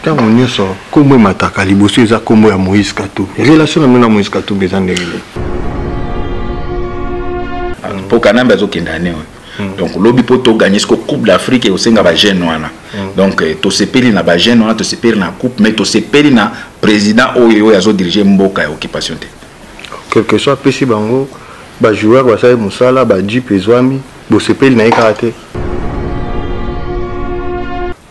Ntango nyonso nkombo emataka liboso eza nkombo ya Moïse Katumbi. Relation na bino na Moïse Katumbi eza ndenge nini? Mpo Kanambe azokende ane oyo. Donc lobi mpo toganye siko Coupe d'Afrique ekosenga bajeune wana. Donc tosepeli na bajeune wana, tosepeli na coupe, mais tosepeli na président oyo oyo azodirige mboka ya occupation te. Quelque soit apesi bango bajoueur basali mosala, bajeep ezwami, bosepeli na ye kaka te.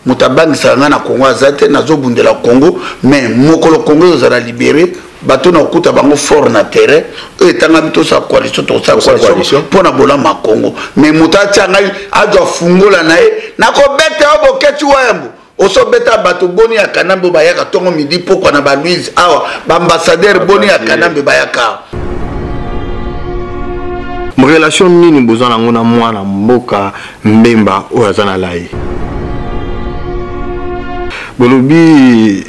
Moto abangisaka ngai na Congo aza te, nazobundela Congo, mais mokolo Congo ezozala libéré, bato na kokuta bango fort na terrain oyo etangami tosala coalition, tokosala coalition mpo na bolamu ya Congo. Mais moto atya ngai azwa fungola na ye, nakobeta yo boketi wayambo osobeta bato boni ya Kanambe oyo bayaka ntongo midi pokwa na balouise awa, baambassadeur boni ya Kanambe bayaka awa. Relation nini boza nango na mwana mboka Mbemba oyo aza na lai? Bolobi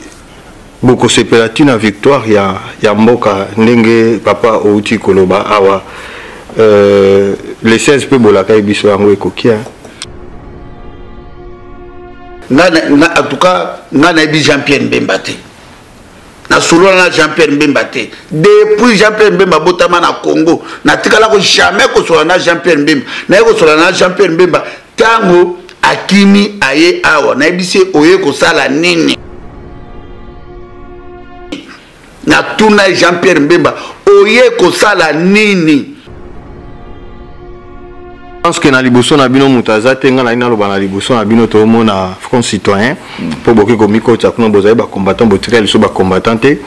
bokosepela ntina victoire ya mboka ndenge papa outi koloba awa. Le 16 mpe bolaka ye biso yango ekoki. Nga, en tout cas, nga nayebi Jean-Pierre Mbemba te. Nasolola na Jean-Pierre Mbemba te. Depuis Jean-Pierre Mbemba botama na Congo, natikala ko jamais kosolola na Jean-Pierre Mbemba. Naye kosolola na Jean-Pierre Mbemba ntango akimi aye awa, nayebisi ye oye kosala nini. Natuna Jean-Pierre Mbemba oye kosala nini. Pense que na liboso na bino moto aza te, nga nali naloba na liboso na bino toomona front citoyen mpo bokoki komikotisa kuna, bozali bacombattant, botikali liso bacombattant te.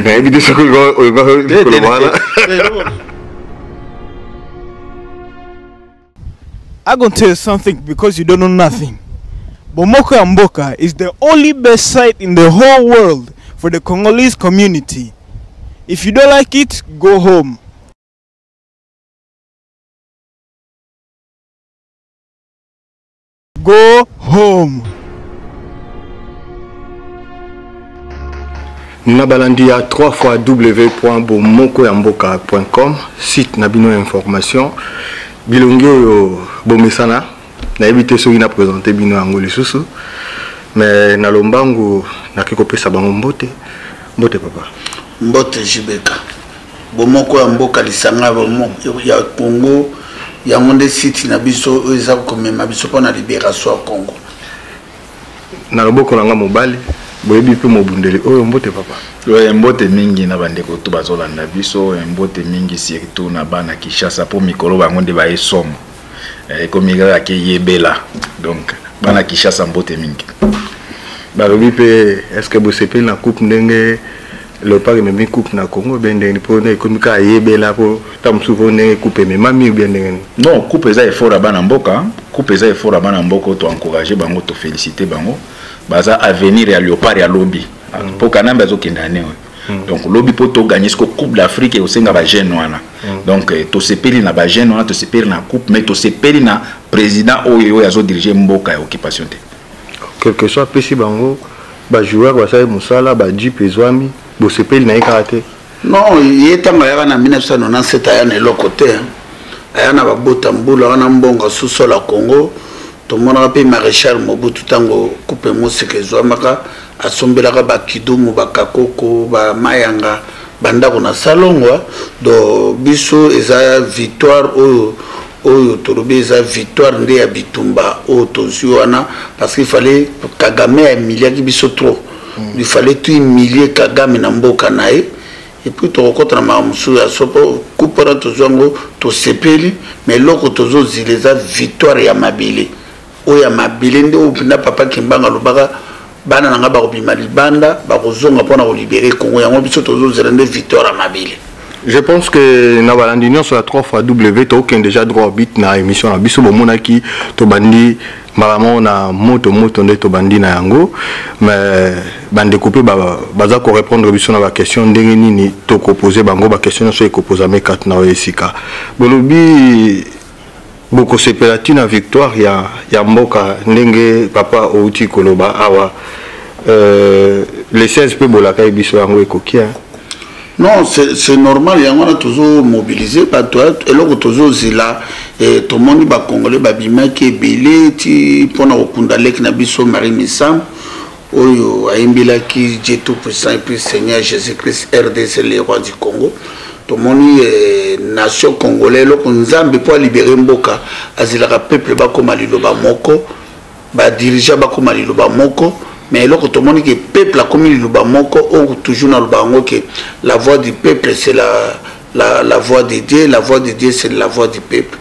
Nayebi te soki koloba wana. I gonna tell you something because you don't know nothing. Bomoko ya Mboka is the only best site in the whole world for the Congolese community. If you don't like it, go home. Go home. Na balandi ya 3 fois w point bomoko ya mboka point com, site na bino ya information, bilongi oyo bomesana, nayebi te soki na présenter bino yango lisusu, mais na lombangu naki kopesa bango mbote. Mbote papa. Mbote JBK. Bomoko ya mboka, lisanga ya Congo, yango nde site na biso oyo eza komema biso mpona libération ya Congo. Na loboko na nga mobali, boyebi mpe mobundeli oyo. Mbote papa. Ouais, mbote mingi na bandeko to bazolanda biso, mbote mingi surtout na bana Kinshasa mpo mikolo bango nde baye somo, ekomi kaka ke yebela. Donc bana Kinshasa, mbote mingi. Balobi mpe est ce que bosepeli na coupe ndenge Léopard ememi coupe na Congo bien ndenge mpo nde ekomi kaka yebela mpo ta mosusu mpo ndenge coupe ememami ou bien ndenge nini? Non, coupe eza effort ya bana mboka, coupe eza effort ya bana mboka. To encourager bango, to féliciter bango, baza avenir ya Léopard ya lobi mpo Kanambe azokende ane oyo. Donc lobi mpo toganye siko Coupe d'Afrique ekosenga bajeune wana. Donc tosepeli na bajeune wana, tosepeli na coupe, mais tosepeli na président oyo oyo azodirige mboka ya occupation te. Quelque soit apesi bango bajoueur basali mosala, bajeep ezwami, bosepeli na ye kaka te. Non, ye ntango ayaka na 1997 aya na eloko te, aya na babota mbula wana mbongo asusola Congo. Tomonaka mpe maréchal Mobutu ntango coupe mosika ezwamaka, asombelaka bakidumu, bakakoko, bamayanga, bandako na salongwa. Do biso eza victoire oyo oyo tolobi eza victoire nde ya bitumba oyo tozwi wana, parce qu'il fallait Kagame ahumiliaki biso trop. Il fallait tout humilier Kagame na mboka na ye, et puis tokokɔta na makambo mosusu ya so mpo coupe wana tozwi yango, tosepeli. Mais eloko tozozila eza victoire ya mabele, oyo ya mabele nde oyo mpenza papa Kimbanga alobaka: bana na ngai bakobima libanda, bakozonga mpona kolibérer Congo. Yango biso tozozela nde victoire ya mabele. Je pense que na balandi nyonso ya 3 fois W, tokende déjà droit but na émission na biso. Bomonaki tobandi mbala moko na moto moto nde tobandi na yango, mais bandeko mpe baza korépondre biso na baquestion ndenge nini tokopose bango baquestion nyonso ekopozame kati na oyo esika. Bolobi bokosepela ntina victoire ya mboka ndenge papa outi koloba awa. Le 16 mpe bolaka ye biso yango ekoki. Non, c'est normal, yango wana tozomobilize bato. Eloko tozozela, tomoni bacongolais babimaki ebele ti mpona kokunda leki na biso Marie Misamu. Oyo ayembelaki Dieu tout puissant et puis Seigneur Jésus-Christ RDC le roi du Congo. Tomoni nation congolais eloko Nzambe po alibere mboka azelaka peuple bakoma liloba moko, ba dirigeant bakoma liloba moko, mais eloko tomoni ke peuple akomi liloba moko oyo toujours na loba yango ke la voix du peuple c'est la voix de Dieu, la voix de Dieu c'est la voix du peuple.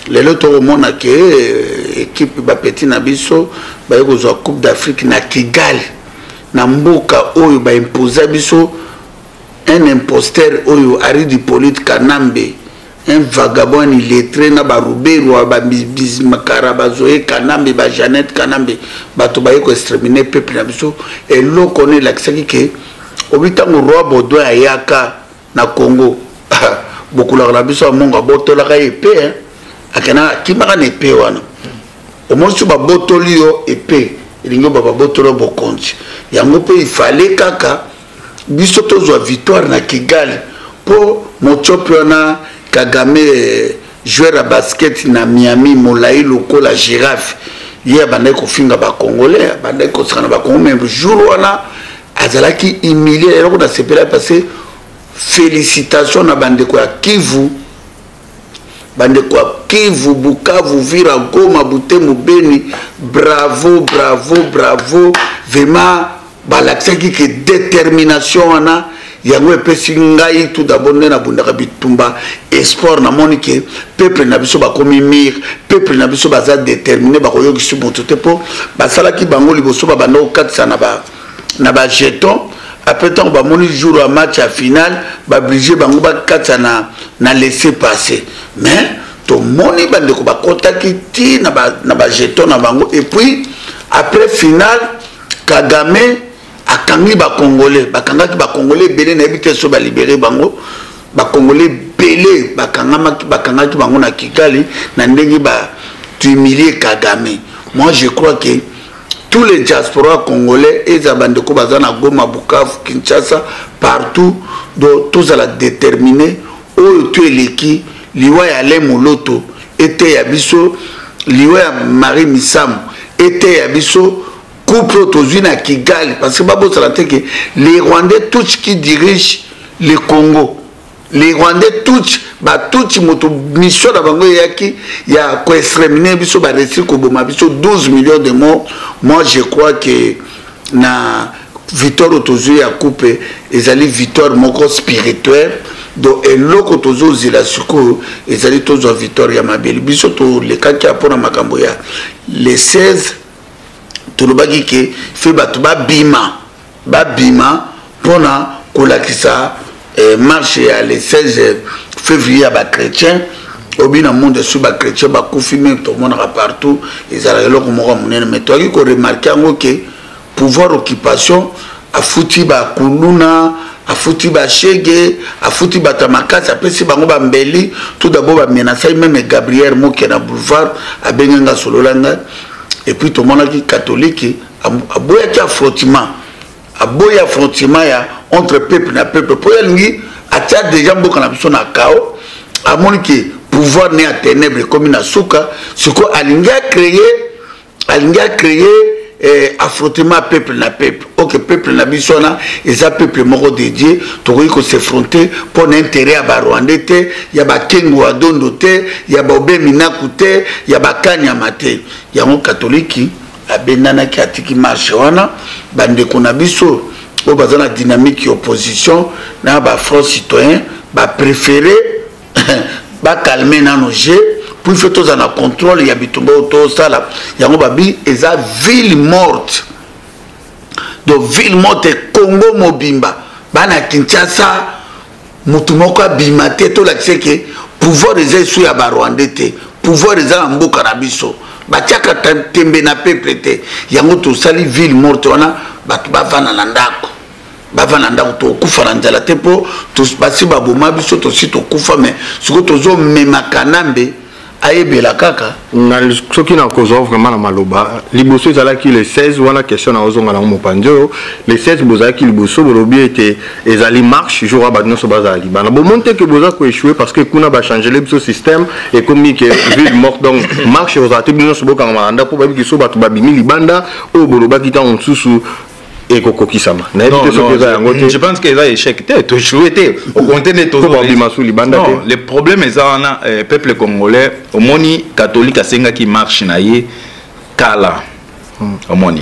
Lelo tokomona ke équipe ba petit na biso baye kozwa Coupe d'Afrique na Kigali, na mboka oyo ba imposa biso un imposteur oyo Henri Hippolyte Kanambe, un vagabond, un illettré na ba Ruberwa, ba Bismakara, ba Zoé Kanambe, ba Jeannette Kanambe, bato baye ko exterminer peuple na biso. Eloko wana elakisaki ke obi ntango roi Baudouin ayaka na Congo, bokulaka na biso ya mongo abotolaka ye épée, hein? Akendaka akimaka na épée wana. Omoni so babotoli yo épée, elingi oba babotoli yo bokonzi. Yango mpe ifale kaka biso tozwa victoire na Kigali mpo Motiopi wana Kagame, joueur ya basket na Miami, molai lokola girafe, ye abandaki kofinga bacongolais, abandaki kosaka na bacongo, mais jour wana azalaki humilié. Eloko nasepelaki parce que félicitation na bandeko ya Kivu, bandeko ya Kivu, Bukavu, Vira, Goma, Butembo, Beni, bravo, bravo, bravo, vraiment balakisaki ke détermination wana yango epesi ngai tout d'abord nde nabundaka bitumba espoir. Namoni ke peuple na biso bakomi mire, peuple na biso baza déterminé, bakoyokisi moto te mpo basalaki bango liboso babanda kokatisa na ba jeton. Après, ntango bamoni jour ya match ya finale, baoblige bango bakatisa na laisser passer, mais tomoni bandeko bakotaki ti na bajeton na bango. Et puis après finale, Kagame akangi bacongolais, bakangaki bacongolais ebele, nayebi te so balibere bango. Bacongolais ebele bakangaki bango na Kigali na ndenge batuhumilie Kagame. Moi je crois que tous les diaspora congolais, eza bandeko baza na Goma, Bukavu, Kinshasa, partout, donc tozala déterminé. Oyo to eleki liwa ya Alain Moloto eteya biso, liwa ya Marie Misamu eteya biso, couple oyo tozwi na Kigali, parce que babosala te ke les Rwandais tutsi qui dirigent le Congo, les Rwandais tutsi, batutsi moto mission na bango eyaki ya koexterminer biso, baréussir koboma biso 12 millions de morts. Moi je crois que na victoire oyo tozwi ya coupe ezali victoire moko spirituelle. Donc eloko tozozela sikoyo ezali tozwa victoire ya mabele. Biso tolekaki ya mpona makambo ya le 16, tolobaki ke fe bato babima, babima mpona kolakisa marche ya le 16 février ya bachrétien. Obi na monde esu bachrétien bakufi, me tomonaka partout ezalaka eloko moko ya monene. Mais toyaki koremarquer yango ke pouvoir occupation afuti bakuluna, afuti bashege, afuti bato ya makasi, apesi bango bambeli. Tout d'abord bamenasaki même Gabriel Moke na boulevard, abengi nga, asolola ngai. Et puis tomonaki catholique aboyaki affrontement, aboyi affrontement ya entre peuple na peuple, mpo ye alingi atia déjà mboka na biso na kao. Amoni ke pouvoir ne ya ténèbre ekomi na suka, sikoyo alingi acréer affrontement peuple na peuple. Ok, peuple na biso wana eza peuple moko dédié, tokoki kos'affronter mpo na intérêt ya barwandais te, ya bakengo ya dondo te, ya baobeminaku te, ya bakanyama te. Yango katoliki abendanaki, atiki marche wana. Bandeko na biso oyo baza na dynamique ya opposition na bafront citoyen bapréféré bacalmer nano jeu puis fe tozala na contrôle ya bitumba oyo tosala. Yango babi eza ville morte. Donc ville morte, Congo mobimba, bana Kinshasa, motu moko abima te. Tolakisa ke pouvoir eza esu ya barwandais te, pouvoir eza na mboka na biso, batiaka tembe na peuple te. Yango tosali ville morte wana, bato bavanda na ndako, bavanda ndako, tokufa na nzala te mpo basi baboma biso, tosi tokufa. Mais sikoyo tozomema Kanambe ayebela kaka. Na soki nakozwa vraiment na maloba, liboso ezalaki le 16 wana. Question na ozonga nango mopanzi oyo, le 16 bozalaki liboso, bolobi ete ezali marche, jour wa bato nyonso bazala libanda. Bomoni te ke boza koéchouer parce que kuna bachangele biso système, ekomi ke ville morte, donc marche ozala te, bino nyonso bokangama na ndako mpo bayebi so bato babimi libanda oyo bolobaki ntango mosusu. Ekokokisama, nayebi te soki eza yango te. Je pense que eza échec te, toéchoué te, okonte nde. Tobima su libanda te. Le problème eza wana, peuple congolais, omoni, catholique asengaki marche na ye kala. Omoni,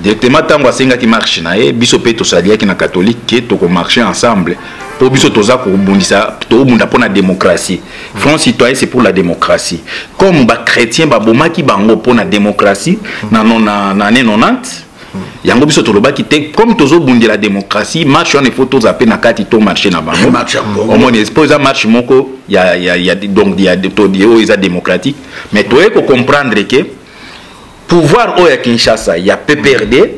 directement ntango asengaki marche na ye, biso mpe tosaliaki na catholique ke tokomarche ensemble, mpo biso toza kobundisa, tobunda mpo na démocratie. Front citoyen, c'est pour la démocratie. Comme bachrétien babomaki bango mpo na démocratie na année 90, yango biso tolobaki te, comme tozobundela démocratie, marche wana, ifo toza mpe na kati, tomarche na bango. Omoni, mpo eza marche moko ya donc ya oyo eza démocratique. Mais toye kocomprendre ke pouvoir oyo ya Kinshasa, ya PPRD,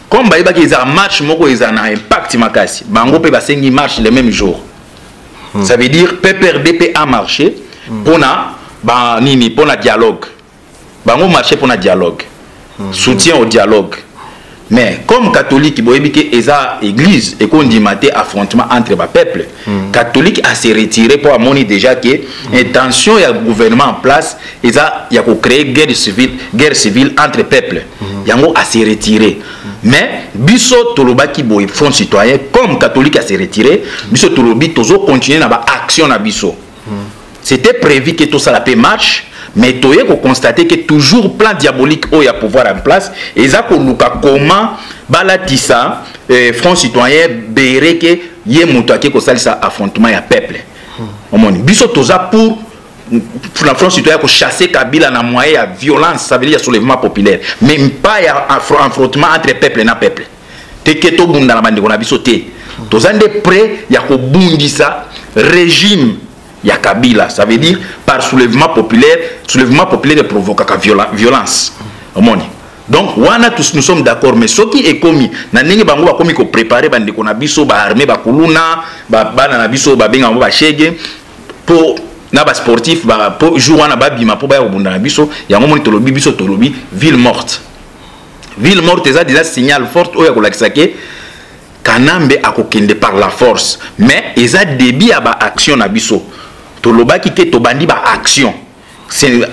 comme bayebaki eza marche moko eza na impact makasi, bango mpe basengi marche le même jour. Ça veut dire PPRD mpe a marché mpona banini? Mpona dialogue. Bango marché mpona dialogue, soutien au dialogue. Mais comme catholique, boyebi ke eza église ekondima te affrontement entre bapeuple. Catholique ase retiré mpo amoni déjà ke intention ya gouvernement en place eza ya kocréer guerre civile, guerre civile entre peuple. Yango ase retiré. Mais biso tolobaki boye, Front citoyen, comme catholique ase retiré, biso tolobi tozocontinue na baaction na biso. C'était prévu ke tosala mpe marche, mais toye koconstater que toujours plan diabolique oyo ya pouvoir en place eza koluka comment balatisa Front citoyen bere ke ye moto ake kosalisa affrontement ya peuple. Omoni, biso toza pour na Front citoyen kochasser Kabila na moyen ya violence, ça veut dire ya soulèvement populaire, mais pas ya affrontement entre peuple na peuple te, ke tobunda na bandeko na biso te. Toza nde prêt ya kobundisa régime ya Kabila, ça veut dire par soulèvement populaire. Soulèvement populaire eprovokaka violence, omoni. Donc wana tous nous sommes d'accord. Mais soki ekomi na ndenge bango bakomi kopréparer bandeko na biso, baarmée, bakuluna, bana na biso babenga bango bashege, mpo na basportif, mpo jour wana babima mpo baya kobunda na biso, yango moni tolobi, biso tolobi ville morte. Ville morte eza déjà signal forte oyo ya kolakisa ke Kanambe akokende par la force. Mais eza début ya baaction na biso. Tolobaki ke tobandi baaction,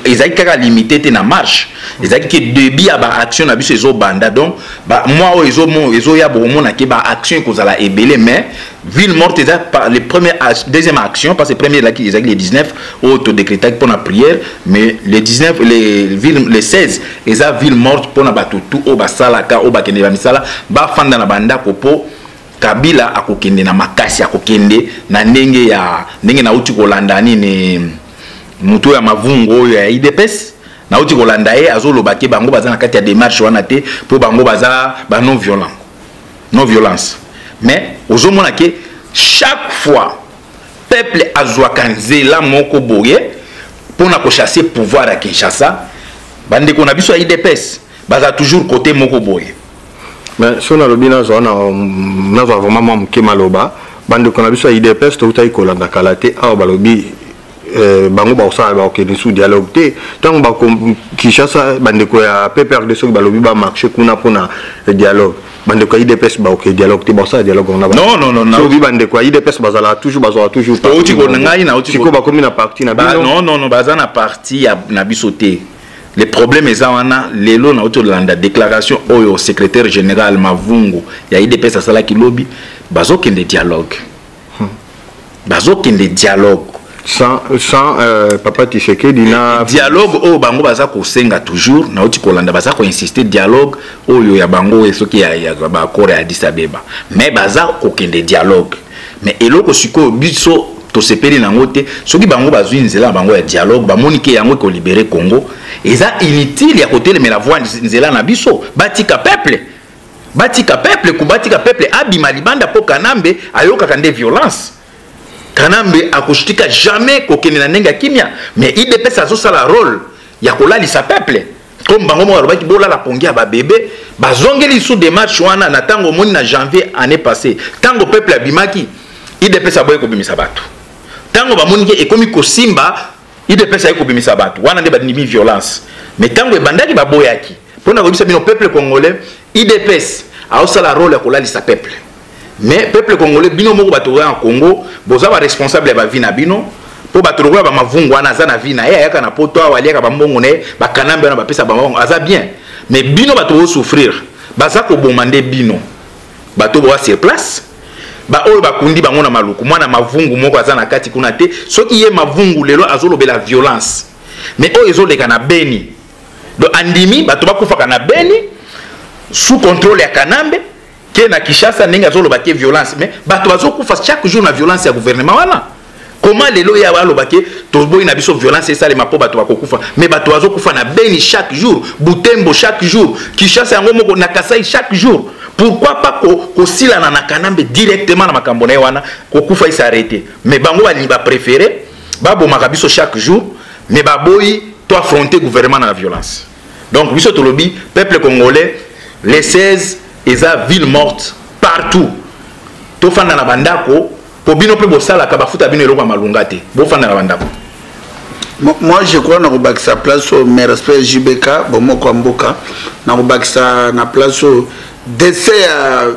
ezalaki kaka limité te na marche, ezalaki ke début ya baaction na biso ezobanda. Donc mwa oyo ezoya, bokomona ke baaction ekozala ebele. Mais ville morte eza le premier, deuxième action, parce que premier ezalaki le 19 oyo todécrétaki mpona prière. Mais le 19, le 16 eza ville morte mpona bato tu oyo basalaka, oyo bakende bamisala, bafanda na bandako, mpo Kabila akokende na makasi, akokende na ndenge ya ndenge nauti kolanda nini, motu ya Mavungu oyo ya UDPS, nauti kolanda ye azoloba ke bango baza na kati ya démarche wana te, mpo bango baza ba non violent, non violence. Mais ozomona ke chaque fois peuple azwaka nzela moko boye mpona kochasser pouvoir ya Kinshasa, bandeko na biso ya UDPS baza toujours côté moko boye. Mais so nalobi, nazwa nazwa vraiment mwa moke maloba. Bandeko na biso ya UDPS, toutaki kolanda kala te awa, balobi bango bakosala, bakokende su dialogue te. Ntango Kinshasa, bandeko ya PPRD soki balobi bamarche kuna mpona dialogue, bandeko ya UDPS bakokende dialogue te, bakosala dialogue wana. Non, non, non. Soki bandeko ya UDPS bazalaka toujours, bazwaka toujours. Touti ngai nauti. Sikoyo bakomi na parti na bino? Non, non, non, baza na parti ya na biso te. Le problème eza wana, lelo nauti kolanda déclaration oyo secrétaire général Mavungu ya UDPS asalaki lobi, bazokende dialogue, bazokende dialogue. Sans papa Tshisekedi na Dialogue oyo bango baza kosenga toujours, nauti kolanda baza koinsiste dialogue oyo ya bango soki ya baaccord ya Addis Abeba. Mais baza kokende dialogue. Mais eloko sikoyo biso tosepeli nango te, soki bango bazwi nzela na bango ya dialogue, bamoni ke yango ekolibérer Congo, eza inutile ya kotelemela voi nzela na biso. Batika peuple, batika peuple, batika peuple abima libanda, mpo Kanambe ayokaka nde violence. Kanambe akotika jamais kokende na ndenge ya kimia. Mais UDPS azosala rôle ya kolalisa peuple, comme bango moko balobaki bolala pongi ya babebe. Bazongeli su démarche wana na ntango omoni na janvier année passée, ntango peuple abimaki, UDPS aboyi kobimisa bato. Ntango bamoni ke ekomi kosimba, UDPS ayi kobimisa bato wana, nde bandimi violence. Mais ntango ebandaki, baboyaki. Mpona koyebisa bino, peuple congolais, UDPS aosala rôle ya kolalisa peuple. Mais peuple congolais, bino moko bato oya na Congo, boza baresponsable ya bavie na bino, mpo bato lokola bamavungu wana aza na vie na ye, ayaka na Poto awa, aliaka bambongo na ye, bakanambe wana bapesa bambongo, aza bien. Mais bino bato bosouffrir, baza koboma nde bino. Bato boa sur place, baoyo bakundi bango na Maluku, mwana Mavungu moko aza na kati kuna te. Soki ye Mavungu lelo azolobela violence, mais oyo ezoleka na Beni, donc andimi bato bakufaka na Beni sous contrôle ya Kanambe ke na Kinshasa, ndenge azoloba ke violence, mais bato bazokufa chaque jour na violence ya gouvernement wana. Comment lelo ya aloba ke toboyi na biso violence esalema mpo bato bakokufa, mais bato bazokufa na Beni chaque jour, Butembo chaque jour, Kinshasa yango moko, na Kasai chaque jour? Pourquoi pas kosilana na Kanambe directement na makambo na ye wana, kokufa es'arrêter? Mais bango balingi, bapréféré babomaka biso chaque jour, mais baboyi to affronter gouvernement na la violence. Donc biso tolobi, peuple congolais, les 16 eza ville morte partout. Tofanda na bandako, po bino mpe bosalaka, bafuta bino eloko ya malunga te, bofanda na bandako. Moi, je crois, nakobakisa place oyo, mes respect JBK, Bomoko ya Mboka, nakobakisa na place oyo, décès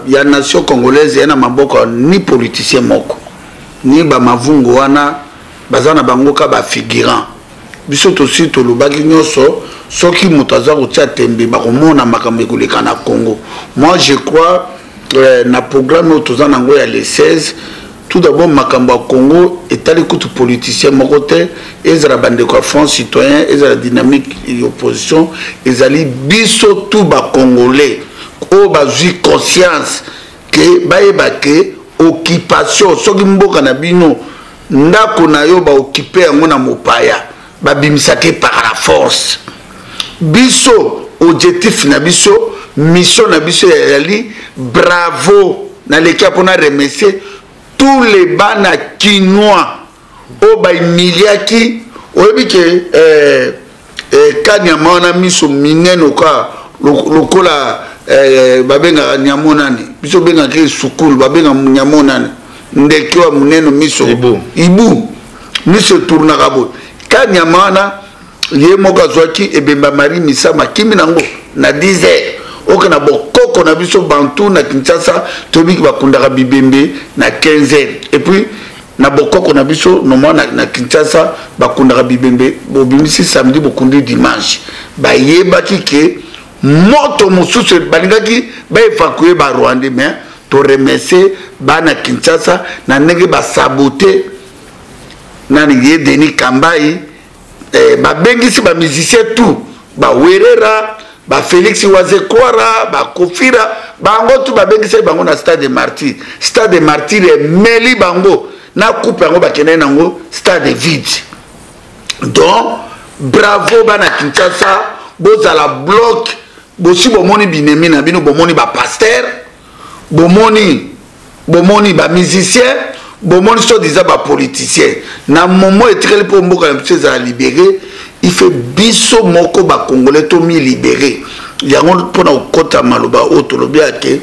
ya nation congolaise ya na maboko ni politicien moko ni bamavungu wana, baza na bango ka bafigurant. Biso tosi tolobaki nyonso. Soki moto aza kotia tembe, bakomona makambo ekoleka na Congo. Moi, je crois na programme oyo toza nango ya le 16. Tout d'abord, makambo ya Congo etali kutu politicien moko te, ezala bandeko ya Front citoyen, ezala dynamique ya opposition, ezali biso tout Bacongolais oyo bazwi conscience ke bayeba ke occupation, soki mboka na bino, ndako na yo, baoccuper yango na mopaya, babimisaka par la force. Biso, objectif na biso, mission na biso ezali, bravo, naleki mpona remercier tous les bana kinois oyo bahumiliaki. Oyebi ke kanyama wana, miso minene oka lokola babengaka nyamo nani? Biso obengaka esukulu, babengaka nyamo nani? Ndeke wa monene, miso ibu, miso etournaka boye. Kanyama wana, ye moko azwaki ebemba Marie Misama, akimi nango na 10 heures. Oke na bokoko na biso bantu na Kinshasa, toyebiki bakundaka bibembe na 15 heures. Et puis na bokoko na biso normal na Kinshasa, bakundaka bibembe, bobimisi samedi, bokundi dimanche. Bayebaki ke moto mosusu balingaki baévacuer Barwandais, mais toremercier bana Kinshasa na ndenge basaboter nani ye Denis Kambai. Babengisi bamusicien tout, Bawerera, Bafélix Wazekora, Bakofira, bango tu babengisaki bango na Stade de Martyr. Stade de Martyr emeli bango na coupe yango, bakendaki nango stade vide. Donc bravo bana Kinshasa, bozala bloc. Bosi bomoni binemi na bino, bomoni bapasteur, bomoni bamusicien, bomoni soi-disant bapoliticien. Na momo etikali mpo mboka na biso ezala libéré, il faut biso moko Bacongolais tomilibérer yango. Mpona kokɔta maloba oyo tolobi ake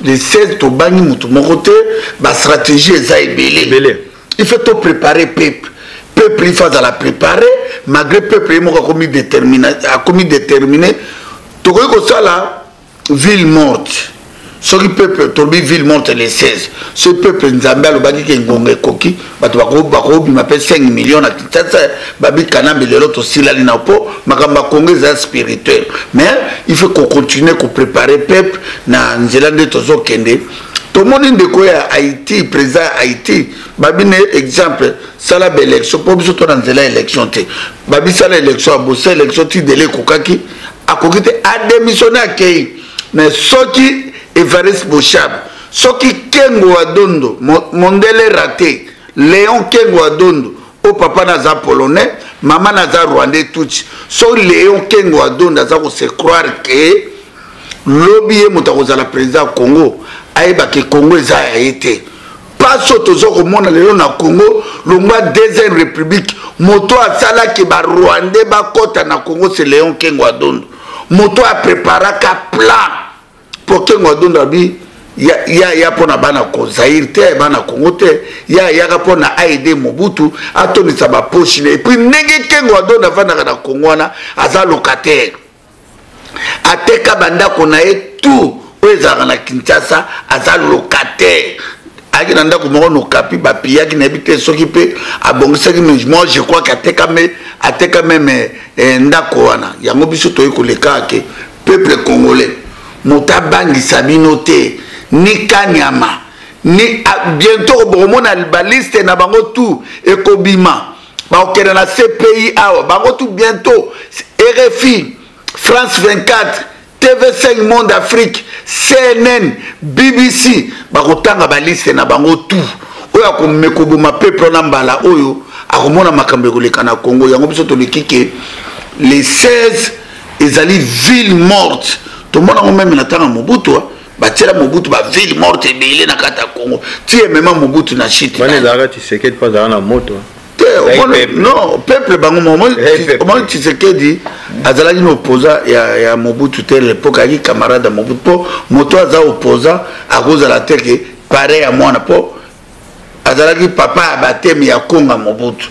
le 16, tobangi motu moko te, bastratégie eza ebele. Il faut topréparer peuple. Peuple, il faut azala préparé. Malgré peuple ye moko akomi déterminé, tokoki kosala ville morte. Soki peuple, tolobi ville morte le 16, soki peuple, Nzambe alobaki ke ngonga ekoki, bato bakobima mpe 5 millions na Kinshasa. Babi Kanambe lelo tosilali na mpo makambo ya Congo eza spirituel. Mais il faut kocontinue kopréparer peuple na nzela nde tozokende. Tomoni ndeko ya Haïti, président ya Haïti, babi ne exemple, sala baélection mpo biso to na nzela ya élection te. Babi sala élection, abosa élection ti délai ekokaki, akoki te, adémissionne, akei. Mais soki Evariste Boshab, soki Kengo wa Dondo, mondele raté, Léon Kengo wa Dondo, oyo papa naza Polonais, mama naza Rwandais tutsi, soki Léon Kengo wa Dondo aza kose croire ke lobi ye moto akozala président ya Congo, ayebake Congo eza ya ye te. Mpasi oyo toza komona lelo na Congo longwa Deuxième République, moto asalaki Barwandais bakɔta na Congo, c'est Léon Kengo wa Dondo. Moto apreparaka plan mpo Kengo wa Dondo abi ya ya mpo na bana Zaire te, bana Congo te, ya ayaka mpo na aide Mobutu atondisa bapoche. Et puis ndenge Kengo wa Dondo avandaka na Congo wana, aza locataire, ateka bandako na ye tout oyo ezalaka na Kinshasa, aza locataire. Ayaki na ndako moko nokapi, bapiyaki, nayebi te soki mpe abongisaki, mais moi, je crois ke ateka même ndako wana. Yango biso toyei koleka ke peuple congolais, moto abangisa bino te. Ni Kanyama, ni bientôt bokomona baliste na bango tout ekobima. Bakokende na CPI awa bango tout bientôt. RFI, France 24, TV5 Monde Afrique, CNN, BBC, bakotanga baliste na bango tout. Oyo akomekoboma peuple na mbala oyo akomona makambo ekoleka na Congo. Yango biso toleki ke les 16 ezali ville morte. Tomona ngo meme na tanga Mobutu, batiela Mobutu ba ville morte ebele na kati ya Congo. Ti emema Mobutu na shit. Wana ezalaka Tshisekedi mpo azala na moto. Te, non, peuple bango omoni Tshisekedi azalaki na opposant ya Mobutu te. L'époque ayaki camarade ya Mobutu, mpo moto aza opposant akozala te ke pare ya mwana, mpo azalaki papa ya bateme ya Konga Mobutu.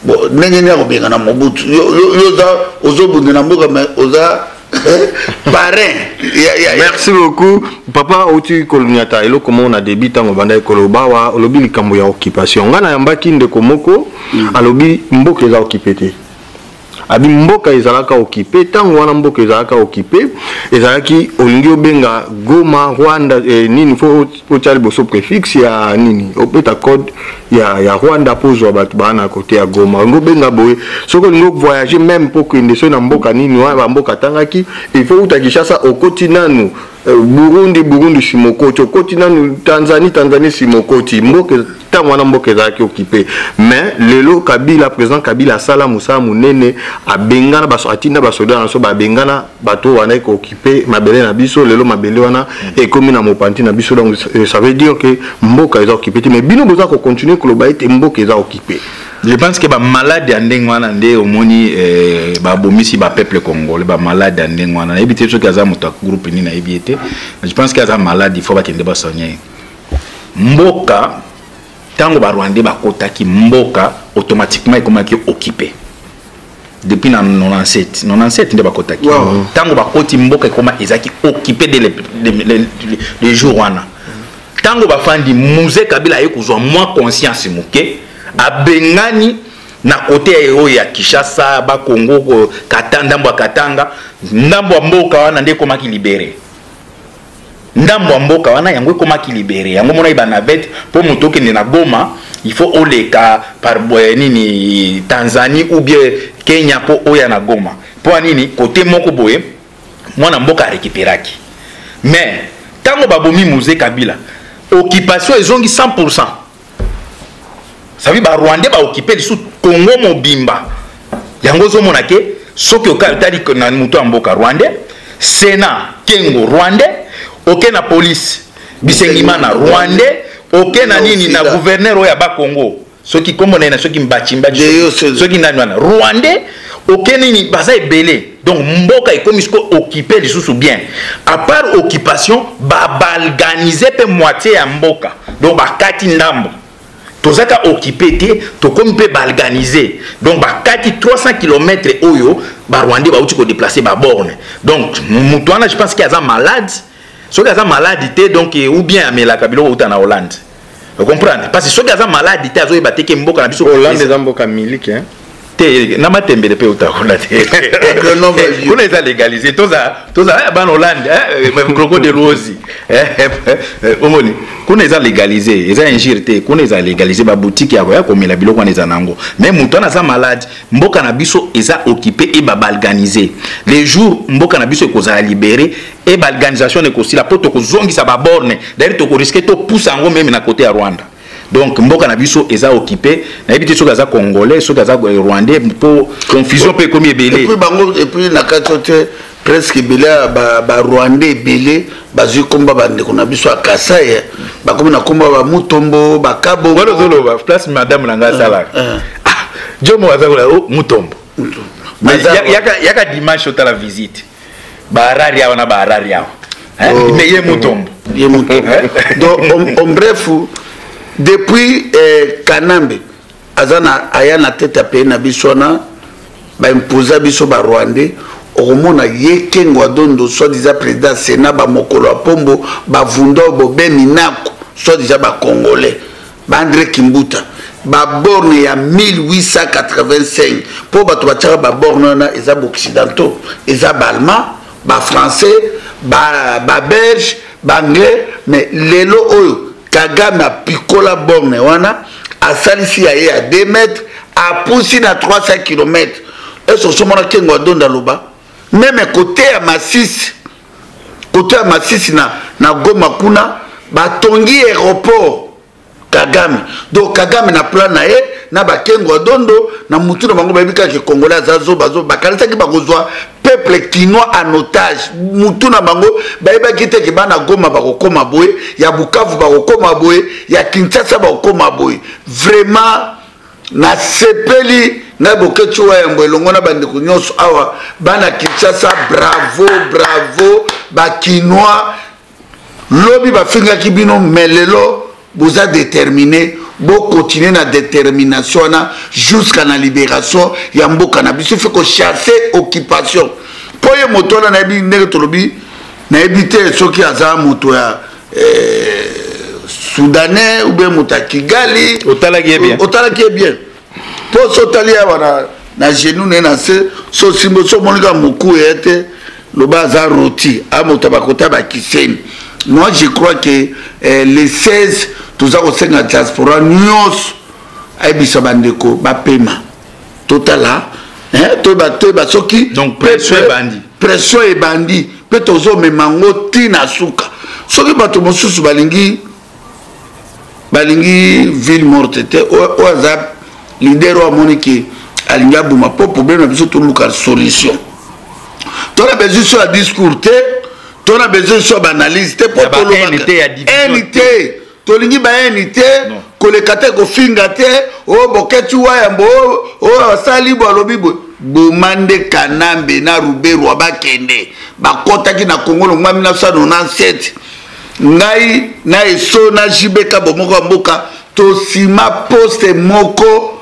Bon, ndenge nini akobenga na Mobutu? Yo oza ozobundela mboka, mais oza parrain. Merci beaucoup, papa. Outi koloniata eloko moko na début, ntango obandaki koloba awa, olobi likambo ya occupation. Ngai nayambaki ndeko moko, alobi mboka eza occupé te. Abi mboka ezalaka occupé ntango wana, mboka ezalaka occupé, ezalaki olingi obenga Goma, Rwanda, nini, fo otya liboso préfixe ya nini, obeta code ya Rwanda mpo ozwa bato baa na kote ya Goma. Olingi obenga boye, soki olingi ovoyage même mpo okende soki na mboka nini wana, bamboka atangaki, il faut uta Kinshasa, okoti nanu Burundi, Burundi nsima okoti, okoti nanu Tanzanie, Tanzanie nsima okoti mboka. Ntango wana mboka ezalaki occupé, mais lelo Kabila, président Kabila asala mosala monene, abengana, atinda basoda na biso, babengana bato oyo bandaki kooccuper mabele na biso. Lelo mabele wana ekomi na mopanzi na biso. Donc ça veut dire que mboka eza occupé te, mais bino boza kocontinue koloba ete mboka eza occupé. Je pense que bamalade ya ndenge wana nde omoni babomisi bapeuple congolais. Bamalade ya ndenge wana, nayebi te soki aza moto ya groupe nini, nayebi ye te. Je pense que aza malade, il faut bakende basoigne ye. Mboka, ntango barwandais bakotaki mboka, automatiquement ekomaki occupé depuis na 97. 97 nde bakotaki. Ntango bakoti mboka, ekoma ezalaki occupé dès le jour wana. Ntango bafandi, Mzee Kabila aye kozwa mwa conscience moke, abengani na kote oyo ya Kinshasa, Bakongo, kata ndambo ya Katanga, ndambo ya mboka wana nde ekomaki libéré. Ndambo ya mboka wana yango ekomaki libéré. Yango monaki banavette mpo moto okende na Goma, il faut oleka par nini, Tanzanie ou bien Kenya mpo oya na Goma. Mpo ya nini? Kote moko boye mwana mboka arécupéraki. Mais ntango babomi Mzee Kabila, occupation ezongi 100. Ça veut barwandais baoccupe lisusu Congo mobimba. Yango ozomona ke soki otali na moto ya mboka, rwandais; Sénat, Kengo, rwandais; oke na police, Bisengimana, rwandais; oke na nini, na gouverneur oyo ya Bakongo, soki kombo na ye na soki Mbachimba, soki nani wana, rwandais; oke nini, baza ebele. Donc mboka ekomi siko occupé lisusu bien. À part occupation, babalkaniser mpe moitié ya mboka, donc bakati ndambo. Tozaka occupé te, tokomi mpe balkanisé. Donc bakati 300 km oyo barwandais bauti kodéplacer baborne. Donc moto wana, je pense ke aza malade. Soki aza malade te, donc ou bien amelaka biloko uta na Hollande, comprendre, parce que soki aza malade te, azoyeba te ke mboka na biso Hollande eza mboka miliki, hein? Te, na matembele mpe uta kuna te, kuna eza légalisé. Toza bana Hollande, croco de Rosi, omoni kuna eza légalisé, eza injure te. Kuna eza légalisé, baboutique ya koya komela biloko wana eza nango. Mais moto wana aza malade. Mboka na biso eza occupé e babalkanisé. Les jours mboka na biso ekozala libéré e balkanisation ekosila, mpo tokozongisa baborne. D'ailleurs tokorisquer topusa yango même na côté ya Rwanda. Donc mboka na biso eza occupé. Nayebi te soki aza congolais, soki aza rwandais, mpo confusion mpe ekomi ebele. Et puis bango, et puis na kati oyo te, presque ebele ya barwandais ebele bazwi komba bandeko na biso ya Kasai, bakomi na komba bamutombo, bakabo. Wana ozoloba place madame na ngai asalaka. Ah, jomo aza kola oh, Mutombo. Yaka dimanche otala visite, baharari awa na baharari awa. Oh. Mais ye Mutombo. Ye Mutombo. Donc en bref, depuis Kanambe aza na aya na tête ya pays na biso wana, baimposa biso barwandais. Okomona ye Kengo Adondo, soi-disant président Sénat, bamokolo ya pombo, bavunda oyo bobemi nako, soi-disant bacongolais, baandré Kimbuta, baborne ya 1885, mpo bato batiaka baborne wana eza baoccidentaux, eza baallemand, bafrançais, babelge. Baanglais. Mais lelo oyo Kagame apikola borne wana, asalisi ya ye ya 2 mètres, apusi na 300 km. Ese osomona Kengo Adonda aloba même côté ya Masisi, côté ya Masisi na Goma kuna batongi aéroport. Kagame, donc Kagame na plan na ye na bakengo Adondo na mutu na bango, bayebi kaka Congolais aza zoba zoba. Bakanisaki bakozwa peuple kinois en otage. Mutu na bango bayebaki te ke bana Goma bakokóma boye, ya Bukavu bakokóma boye, ya Kinshasa bakokóma boye. Vraiment nasepeli ngai Boketi wa Yambo elongo na bandeko nyonso awa, bana Kinshasa, bravo, bravo Bakinois. Lobi bafingaki bino, mais lelo boza déterminé. Bokontinue na détermination wana jusqu'à na libération ya mboka na biso. Ife kochasse occupation, mpo ye moto wana, nayebi ndenge tolobi, nayebi te soki aza moto ya soudanais ou bien moto ya Kigali. Otalaki ye bien? Otalaki ye bien, mpo so otali awa na genou na ye na se, so osimbi, so omoni kaka moku ye te, loba aza roti amoto bakota bakiseni. Moi je crois que le 16 toza kosenga diaspora nyonso ayebisa bandeko bapema, totala, toyeba soki Donc pression ebandi. Pression ebandi mpe tozomema yango ntina suka. Soki bato mosusu balingi ville morte te, oyo aza leader oyo amoni ke alingi aboma, mpo problème na biso toluka solution. Tona besoin so ya discours te, tona besoin so ya baanalyse te, mpo tolobaka te tolingi bayeni te, koleka te, kofinga te. Oyo Boketi Wayambo oyo asali bo, alobi boye, boma nde Kanambe na Ruberwa bakende. Bakɔtaki na Congo longwa 1997. Ngai na eso na JBK, bomoko ya mboka, tosima poste moko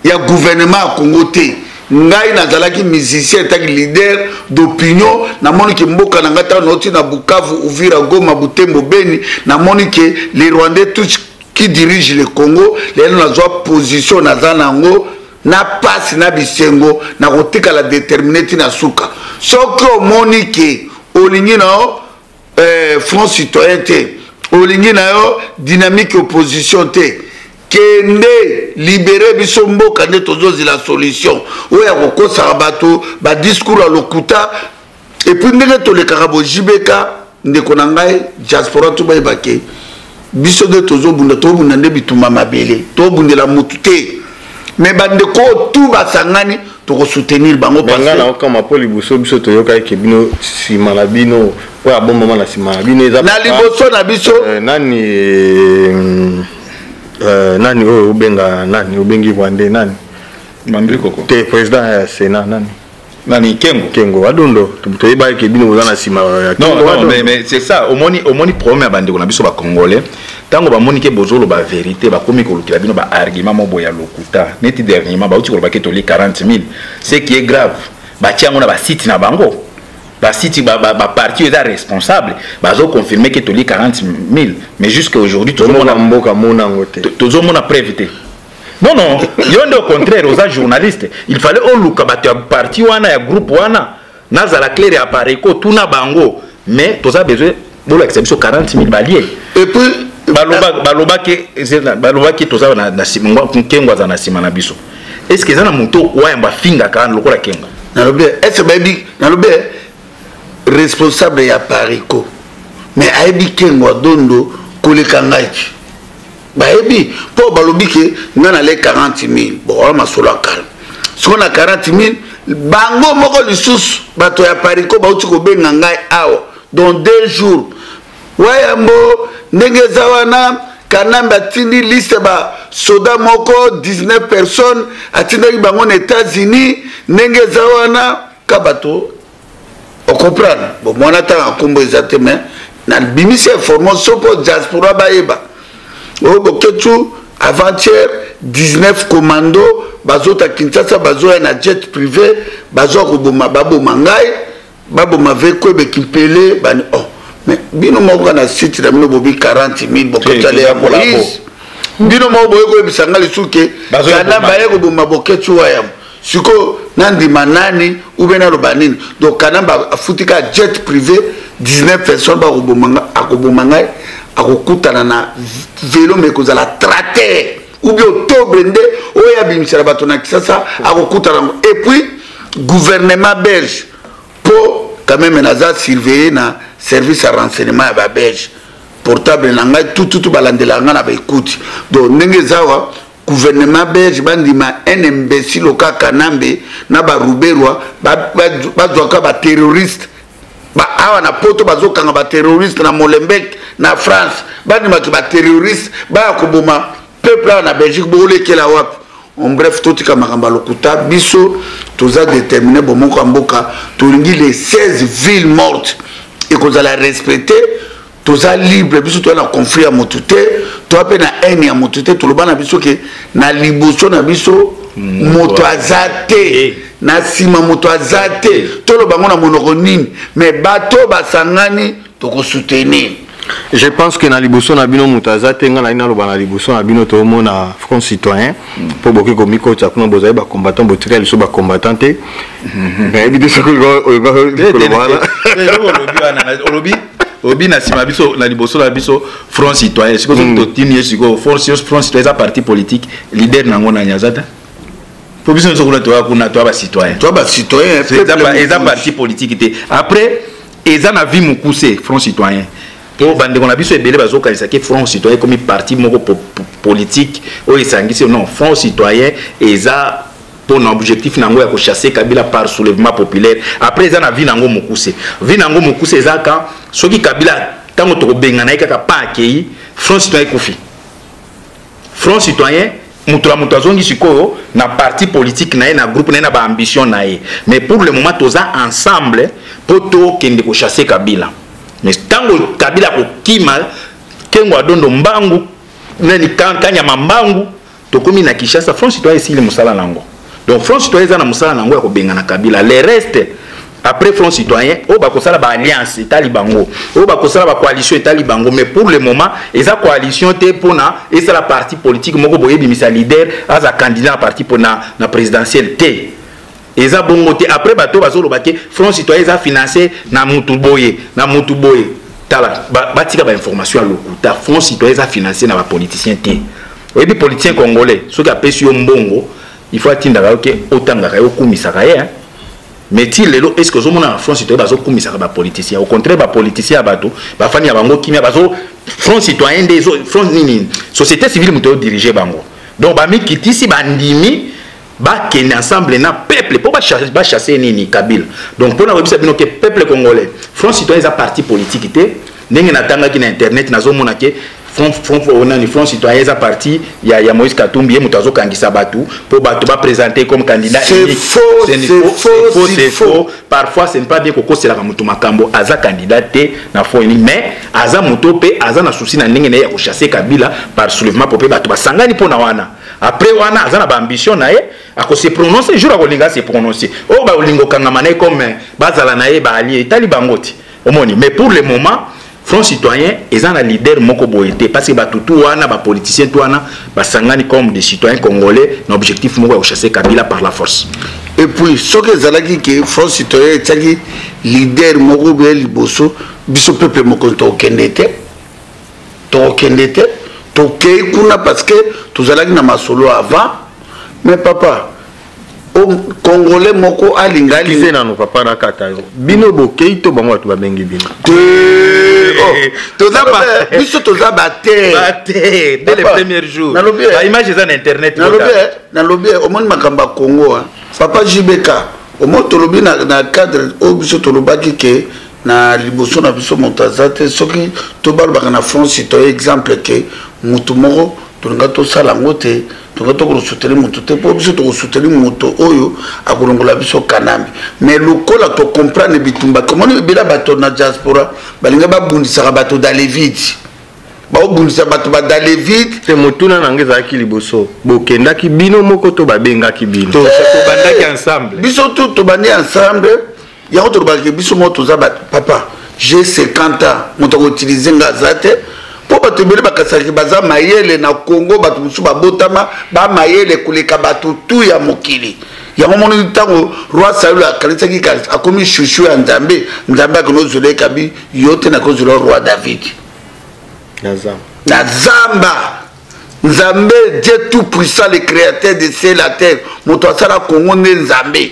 ya gouvernement ya Congo te. Ngai nazalaki musicien etaki leader d'opinion. Namoni ke mboka na ngai, ntango nauti na Bukavu, Uvira, Goma, Butembo, Beni, namoni ke les Rwandais tous qui dirige le Congo. Lelo nazwa position, naza nango na pasi na bisengo, nakotikala déterminé ntina suka. Soki omoni ke olingi na yo front citoyen te, olingi na yo dynamique opposition te, kende libere biso mboka. Nde tozozela solution oyo ya kokosaka bato badiscours ya lokuta. Et puis ndenge tolekaka bojibeka, ndeko na ngai, diaspora to bayeba ke biso nde tozobunda, tobunda nde bitumba mabele, tobundela motu te. Mais bandeko oyo tu basangani, tokosoutenir bango. Nga na okama mpo liboso biso toyokaki ke bino nsima na bino, oyo abombama na nsima na bino eza na liboso na biso. Nani oyo obenga, nani obengi Rwandais, nani? Mandri Koko. Te, président ya Sénat, nani? Nani, Kengo? Kengo Adondo. Toyebaki ke bino boza na nsima ya Non, non, mais c'est ça. Omoni problème ya bandeko na biso bacongolais, ntango bamoni ke bozoloba vérité, bakomi kolukela bino baargument mo boye ya lokuta. Neti dernièrement bauti koloba ke toli 40 000. Ce qui est grave, batia yango na basite na bango, basite baparti oyo eza responsable, bazoconfirme ke toli 40 000, mais jusqu'à aujourd'hui tozomona mboka mona yango te. Tozomona preuve te. Non, yo nde au contraire oza journaliste, il fallait oluka bato ya parti wana, ya groupe wana, nazala clair, ya Apareco, tuna bango. Mais toza besoin bolakisa biso 40 000 balie. Et puis Balobaki toza na Kengo aza na nsima na biso. Est ce que eza na moto Wayamba afingaka lokola Kengo? Nalobi, est ce bayebi? Nalobi responsable ya Apareco, mais ayebi Kengo Adondo koleka ngai ti bayebi, mpo balobi ke ngai nale 40 000. Bon, wana masolo ya kala. Sikoyo na 40 000, bango moko lisusu bato ya Apareco bauti kobenga ngai awa dans 2 jours. Wayambo, ndenge eza wana, Kanambe atindi liste basoda moko 19 personnes, atindaki bango na États-Unis. Ndenge eza wana ka bato ocomprendre. Bon, mwana ntango nkombo eza te, mais nabimisi information mpo diaspora bayeba. Oyo Boketu, avant-hier 19 commando bazota Kinshasa, bazoya na jet privé, bazoya koboma, baboma ngai, baboma Vekwebe Kimpele bani. Oh, mais bino moko na site na bino bobi 40 000. Bokotala ya Moïse, bino moko boye koyebisa ngai lisusu ke kana baye koboma Boketu Wayambo. Sikoyo Nandima nani ou bien naloba nini? Donc Kanambe afuti kaka jet privé, 19 personnes bakoboma, akoboma ngai, akokutana na velo, me kozala tracteur ou bien octobre nde oyo abimisela bato na Kisasa, akokutana yango. Et puis gouvernement belge, mpo quand même naza surveillé na service ya renseignement ya Babelge, portable na ngai tututu balandelaka ngai na baekuti. Donc ndenge eza awa, gouvernement belge bandima un imbécile oka Kanambe na Baruberwa bazwaka baterroriste awa na Poto, bazokanga baterroriste na Molenbeek na France, bandimaki baterroriste baya koboma peuple awa na Belgique, boolekela wapi? En bref, totika makambo ya lokuta. Biso toza déterminé, Bomoko ya Mboka tolingi les 16 villes mortes ekozala respecté. Toza libre, biso toza na conflit ya motu te, toza mpe na haine ya motu te. Toloba na biso ke na liboso na biso moto aza te, na nsima moto aza te. Toloba ngo na monoko nini? Mais bato basangani, tokosoutenir. Je pense que na liboso na bino moto aza te. Ngai nali naloba na liboso na bino toomona Front Citoyen, mpo bokoki komikotisa kuna, bozali bacombattant, botikali liso bacombattant te. Nayebi te soki koloba wana. Olobi, olobi na nsima biso, na liboso na biso Front Citoyen. Sikoyo soki totini ye sikoyo, Front Citoyen eza parti politique, leader nango nani? Aza te, po biso nyonso kuna toya, kuna toya bacitoyen. Toya bacitoyen. Eza parti politique te. Après, eza na vie mokuse, Front Citoyen, po bandeko na biso ebele bazokanisa ke Front Citoyen ekomi parti moko politique oyo esangisi. Non, Front Citoyen eza mpona objectif nango ya kochasser Kabila par soulèvement populaire. Après, eza na vie nango mokuse. Vie nango mokuse eza ka soki Kabila, ntango tokobengana ye kaka pa akei, Front Citoyen ekufi. Front Citoyen, moto na moto azongi sikoyo na parti politique na ye, na groupe na ye, na baambition na ye. Mais pour le moment toza ensemble mpo tokende kochasser Kabila. Mais ntango Kabila akokima, Kengo adondo mbangu nani, Kanyama mbangu, tokomi na Kinshasa, Front Citoyen esili mosala nango. Donc Front Citoyen eza na mosala nango ya kobengana Kabila. Le reste après Front Citoyen, oyo bakosala baalliance etali bango, oyo bakosala bacoalition etali bango. Mais pour le moment eza coalition te mpona esala parti politique moko boyebimisa leader aza candidat na parti mpona na présidentielle te. Eza bongo te. Après, bato bazoloba ke Front Citoyen eza financé na mutu boye, na mutu boye, tala, batika bainformation ya lokuta. Front Citoyen eza financé na bapoliticien te. Oyebi politicien congolais, soki apesi yo mbongo, il faut atindaka yo ke otangaka ye, okumisaka ye. Mais ti lelo, est ce que ozomona na Front Citoyen bazokumisaka bapoliticien? Au contraire, bapoliticien ya bato bafandi ya bango kimia, bazo Front Citoyen nde front nini, société civile moto odirige bango. Donc bamikitisi, bandimi bakende ensemble na peuple mpo bachasse nini, Kabila. Donc mpona koyebisa bino ke peuple congolais, Front Citoyen eza parti politique te. Ndenge natangaki na internet, nazomona ke front nani, Front Citoyen eza parti ya Moïse Katumbi, ye moto azokangisa bato mpo bato baprésente comme candidat. C'est faux, c'est faux, c'est faux. Parfois ce n'est pas bien kokoselaka moto makambo. Aza candidat te na front unique, mais aza moto mpe aza na souci na ndenge na ye ya kochasser Kabila par soulèvement po mpe bato basangani mpo na wana. Après wana, aza na baambition na ye, akose prononcer jour akolinga se prononcer. Oyo bakolinga okangama na ye comme bazala na ye baallié, etali bango te, omoni. Mais pour le moment, Front Citoyen eza na leader moko boye te, parce que bato tu wana, bapoliticien tu wana basangani comme des citoyens congolais na objectif moko ya kochasser Kabila par la force. Et puis soki ezalaki ke Front Citoyen etiaki leader moko boye liboso, biso peuple mokonzi tokokende te, tokokende te. Tokei kuna parce que tozalaki na masolo avant. Mais papa, Congolais moko alinga alinga nano, papa, na kata yo. Bino bokei to bango bato babengi bino? Te, oh. Toza biso toza bate. Bate dès le premier jour, image eza na internet. Nalobi, omoni makambo ya Congo, papa JBK, omoni tolobi na cadre oyo biso tolobaki ke na liboso na biso moto aza te. Soki tobalobaka na Front Citoyen, exemple ke motu moko tolinga tosala yango te, tolinga tokosoutenir motu te, mpo biso tokosoutenir moto oyo akolongola biso Kanambe. Mais lokola tocomprendre bitumba, komoni ebele bato na diaspora balinga babundisaka bato dans le vide, baobundisa bato ba dans le vide. Te, motuna na nga ezalaki liboso: bokendaki bino moko to babengaki bino? Tobandaki ensemble. Biso tu tobandi ensemble. Yango tolobaki biso moko toza papa, j'ai 50 ans, moto akoutiliser nga aza te, mpo bato ebele bakasaki baza mayele na Congo. Bato mosusu babotama bamayele koleka bato tu ya mokili. Yango moni ntango roi Saül akanisaki akomi chouchou ya Nzambe, Nzambe akende ozwela ye kabi yo te, nakozwela roi David na zamba. Nzambe, Dieu tout puissant, le créateur de ciel la terre, moto asala Congo nde Nzambe.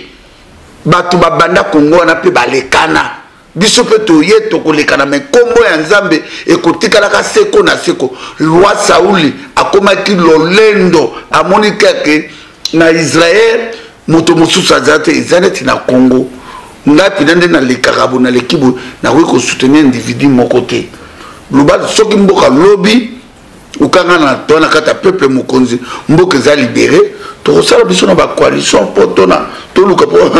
Bato babanda Congo wana mpe balekana, biso mpe toye tokolekana, me nkombo ya Nzambe ekotikalaka seko na seko. Roi Sauli akomaki lolendo, amoni kake na Israel moto mosusu aza te, eza neti na Congo. Ngai mpena nde nalekaka bo, naleki bo, nakoki kosoutenir individu moko te. Loba soki mboka lobi okanga na to na kati ya peuple mokonzi, mboka eza libéré, tokosala biso na bacoalition mpo tona toluka, mpo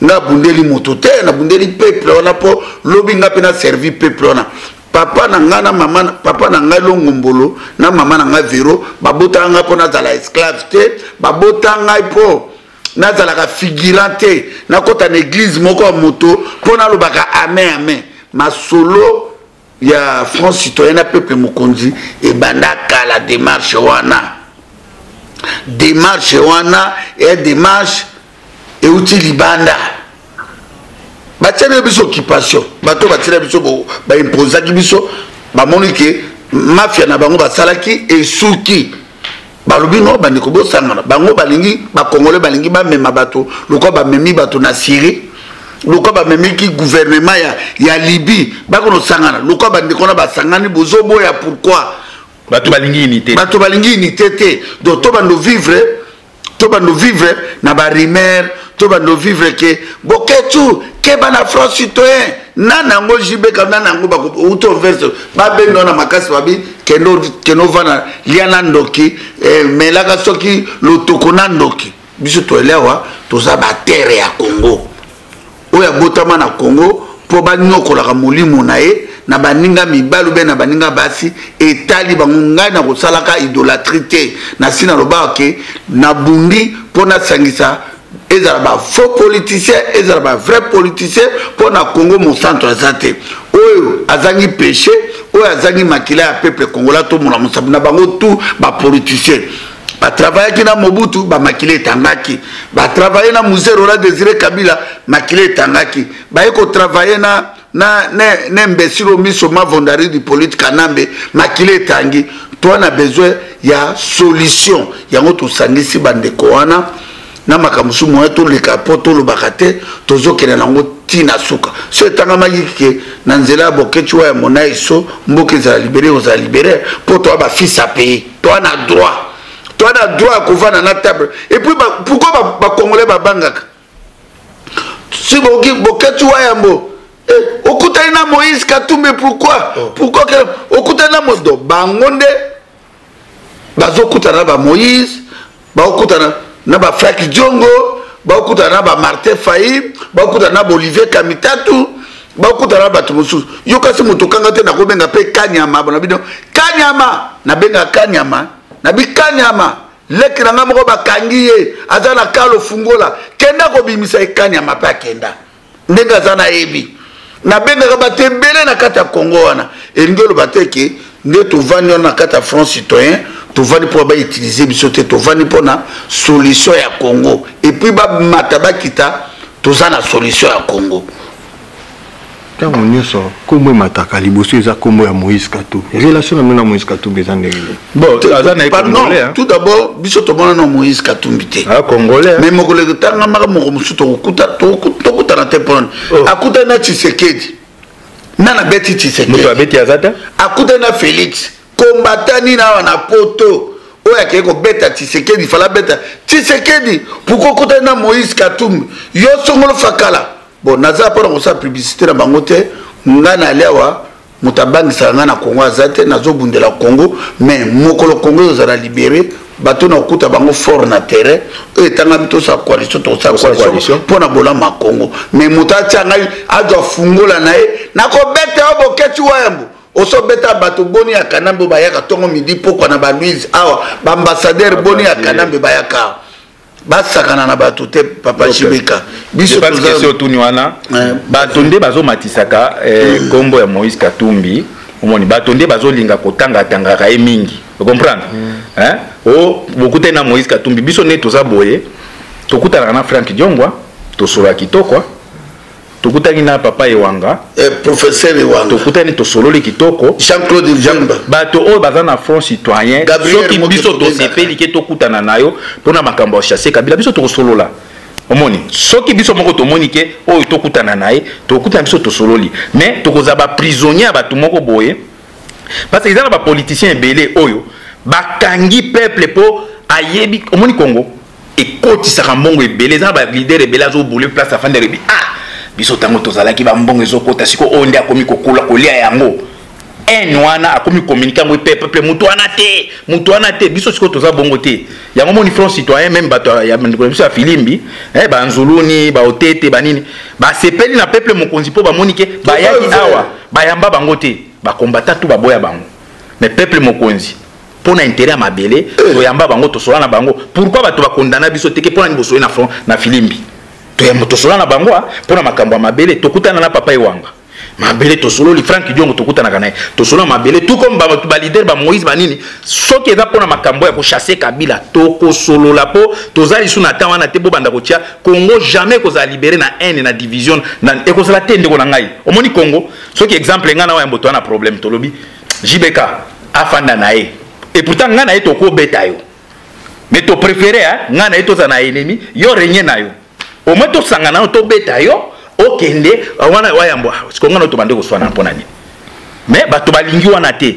nga abundeli moto te, nabundeli peuple wana mpo lobi nga mpe na servi peuple wana. Papa na ngai na mama, papa na ngai Longombolo na mama na ngai Vero, babotaka ngai mpo nazala esclave te, babota ngai mpo nazalaka figurant te, nakɔta na église moko ya moto mpo nalobaka amen amen. Masolo ya Front citoyen na peuple mokonzi ebanda kala. Démarche wana ya démarche euti libanda, batieli biso occupation. Bato batiela biso, baimposaki biso, bamoni ke mafia na bango basalaki esuki, balobi no bandeko bosangana. Bango balingi bacongolais, balingi bamema bato lokola bamemi bato na Syrie, lokola bamemiki gouvernement ya Libye, bakonosangana lokola bandeko na basangani. Bozoboya pourquoi? Bato balingi unité. Bato balingi unité te. Donc to bando vivre na barumeur, to bando vivre ke Boketu keba na Front citoyen nani yango jibeka nani yango uti overse babenga na makasi, babi kende ovanda lia na ndoki, melaka soki lotoko na ndoki. Biso toyeli awa, toza baterre ya Congo oyo abotama na Congo, mpo banyokolaka molimo na ye na baninga mibali ube na baninga basi etali bango. Ngai na kosalaka idolâtrie te. Nasi nalobaka ke nabundi mpo nasangisa, ezala bafaux politicien, ezala bavrai politicien, mpo na Congo mosanto aza te oyo azangi péché, oyo azangi makila ya peuple congolais. Tomona mosapi na bango tu bapoliticien batravaillaki na Mobutu, bamakila etangaki. Batravaille na Mzee Laurent Désiré Kabila, makila etangaki. Baye kotravaille na imbécile oyo miso mavondari du polite Kanambe, makila etangi. Toa na besoin ya solution, yango tosangisi bandeko wana na makambo mosusu moya toleka mpo tolobaka te, tozokende nango ntina suka. So etangamaki ke na nzela ya Bokeci wa ya mona eso mboka ezala libéré, ozala libéré, mpo toa bafils ya pays, toa na droit ya kovanda na table. Et puis pourquoi bacongolais babangaka si Bokeci wa yambo okutani na Moïse Katumbi? Pourquoi? Oh. Pourquoi okutani na Moïse? Donc bango nde bazokutana na bamoïse, baokutana na bafrank Diongo, baokutana na bamartin Fayulu, baokutana na baolivier Kamitatu, baokutana na bato mosusu. Yo kasi moto okanga te, nakobenga mpe Kanyama bona bino. Kanyama, nabenga Kanyama, nabi Kanyama leki na ngai moko bakangi ye, aza na kalo fungola, kenda kobimisa ye. Kanyama mpe akenda ndenge aza, nayebi nabengaka bato ebele na kati ya Congo wana. Elingi oloba te ke nde tovandi wana na kati ya Front citoyen, tovandi mpo bautilize biso te, tovandi mpona solution ya Congo. Et puis bamata bakita, toza na solution ya Congo. Ntango nyonso nkombo emataka liboso eza nkombo ya Moïse Katumbi. Relation na bino na Moïse Katumbi eza ndenge nini? Bon, aza na ye congolais, hein. Tout d'abord, biso tomona na Moïse Katumbi te. Ah, congolais. Mais mokolo etangamaka moko mosusu tokutana te mpona Oh. akutani na Tshisekedi, nana abeti Tshisekedi. Moto abeti aza te. Akutani na Félix, kombata nini awa na poto oyo akei kobeta Tshisekedi, fala beta Tshisekedi. Pourquoi okutani na Moïse Katumbi, yo songolo fakala? Bon, naza mpona kosala publicité na bango te. Ngai nali awa, moto abangisaka ngai na Congo aza te. Nazobundela Congo, mais mokolo Congo ezala libéré, bato na kokuta bango fort na terrain oyo etangami, tosala coalition, tokosala coalition mpo na bolamu ya Congo. Mais moto atia ngai azwa fungola na ye, nakobeta yo Bokeci Wayambo. Osobeta bato boni ya Kanambe oyo bayaka ntongo, midi, pokwa na balouise awa, baambassadeur boni ya Kanambe bayaka awa? Basakana na bato te, papa Jibeka. Biso question otuni wana, bato nde bazomatisaka nkombo ya Moïse Katumbi. Omoni, bato nde bazolinga kotangatangaka ye mingi, ocomprendre? O bokutani na Moïse Katumbi, biso nde toza boye. Tokutanaka na Frank Diongwa, tosolola kitoko. Tokutani na papa Ewanga, professeur Ewanga, tokutani, tosololi kitoko. Jean-Claude Mvemba. Bato oyo baza na Front Citoyen, soki biso tosepeli ke tokutana na yo mpona makambo ya chasse Kabila, biso tokosolola. Omoni, soki biso moko tomoni ke oyo tokutana na ye, tokutana, biso tosololi. Mais tokozala baprisonnier ya bato moko boye, parce que eza na bapoliticien ebele oyo bakangi peuple mpo ayebi. Omoni, Congo ekotisaka mbongo ebele, eza na baleader ebele azobule place afandi, alobi: "Ah, biso ntango tozalaki, bambongo ezokota." Sikoyo oyo nde akomi kokola kolia yango haine wana, akomi communiquer yango epe peuple: "Moto wana te, moto wana te." Biso sikoyo toza bongo te. Yango moni Front Citoyen, même bato ya ndeko na biso ya Filimbi, banzuluni, baotete, banini, basepeli na peuple mokonzi mpo bamoni ke bayaki awa, bayamba bango te, bakombata tu baboya bango. Mais peuple mokonzi, mpo na intérêt ya mabele, toyamba bango, tosola na bango. Pourquoi bato bakondana biso te ke mpo na nini bosoyi na front na Filimbi? Tosola na bango mpo na makambo ya mabele. Tokutana na papa Ewanga, mabele, tosololi. Frank Diongo, tokutanaka na ye, tosolola mabele, tout comme bato baleader, bamoïse, banini. Soki eza mpona makambo ya kochasser Kabila, tokosolola, mpo toza lisu na temps wana te. Bobanda kotia Congo, jamais ekozala libéré na haine, na division ekozala te. Ndeko na ngai, omoni Congo, soki exemple ngai na oyo yambo toza na problème, tolobi JBK afanda na ye, et pourtant ngai na ye tokobeta yo, mais topréféré ngai na ye tozala na ennemi, yo renye na yo, au moins tosangana yo, tobeta yo, okende wana. Wayambo siko ngai na tobande koswana mpona nini? Mais bato balingi wana te.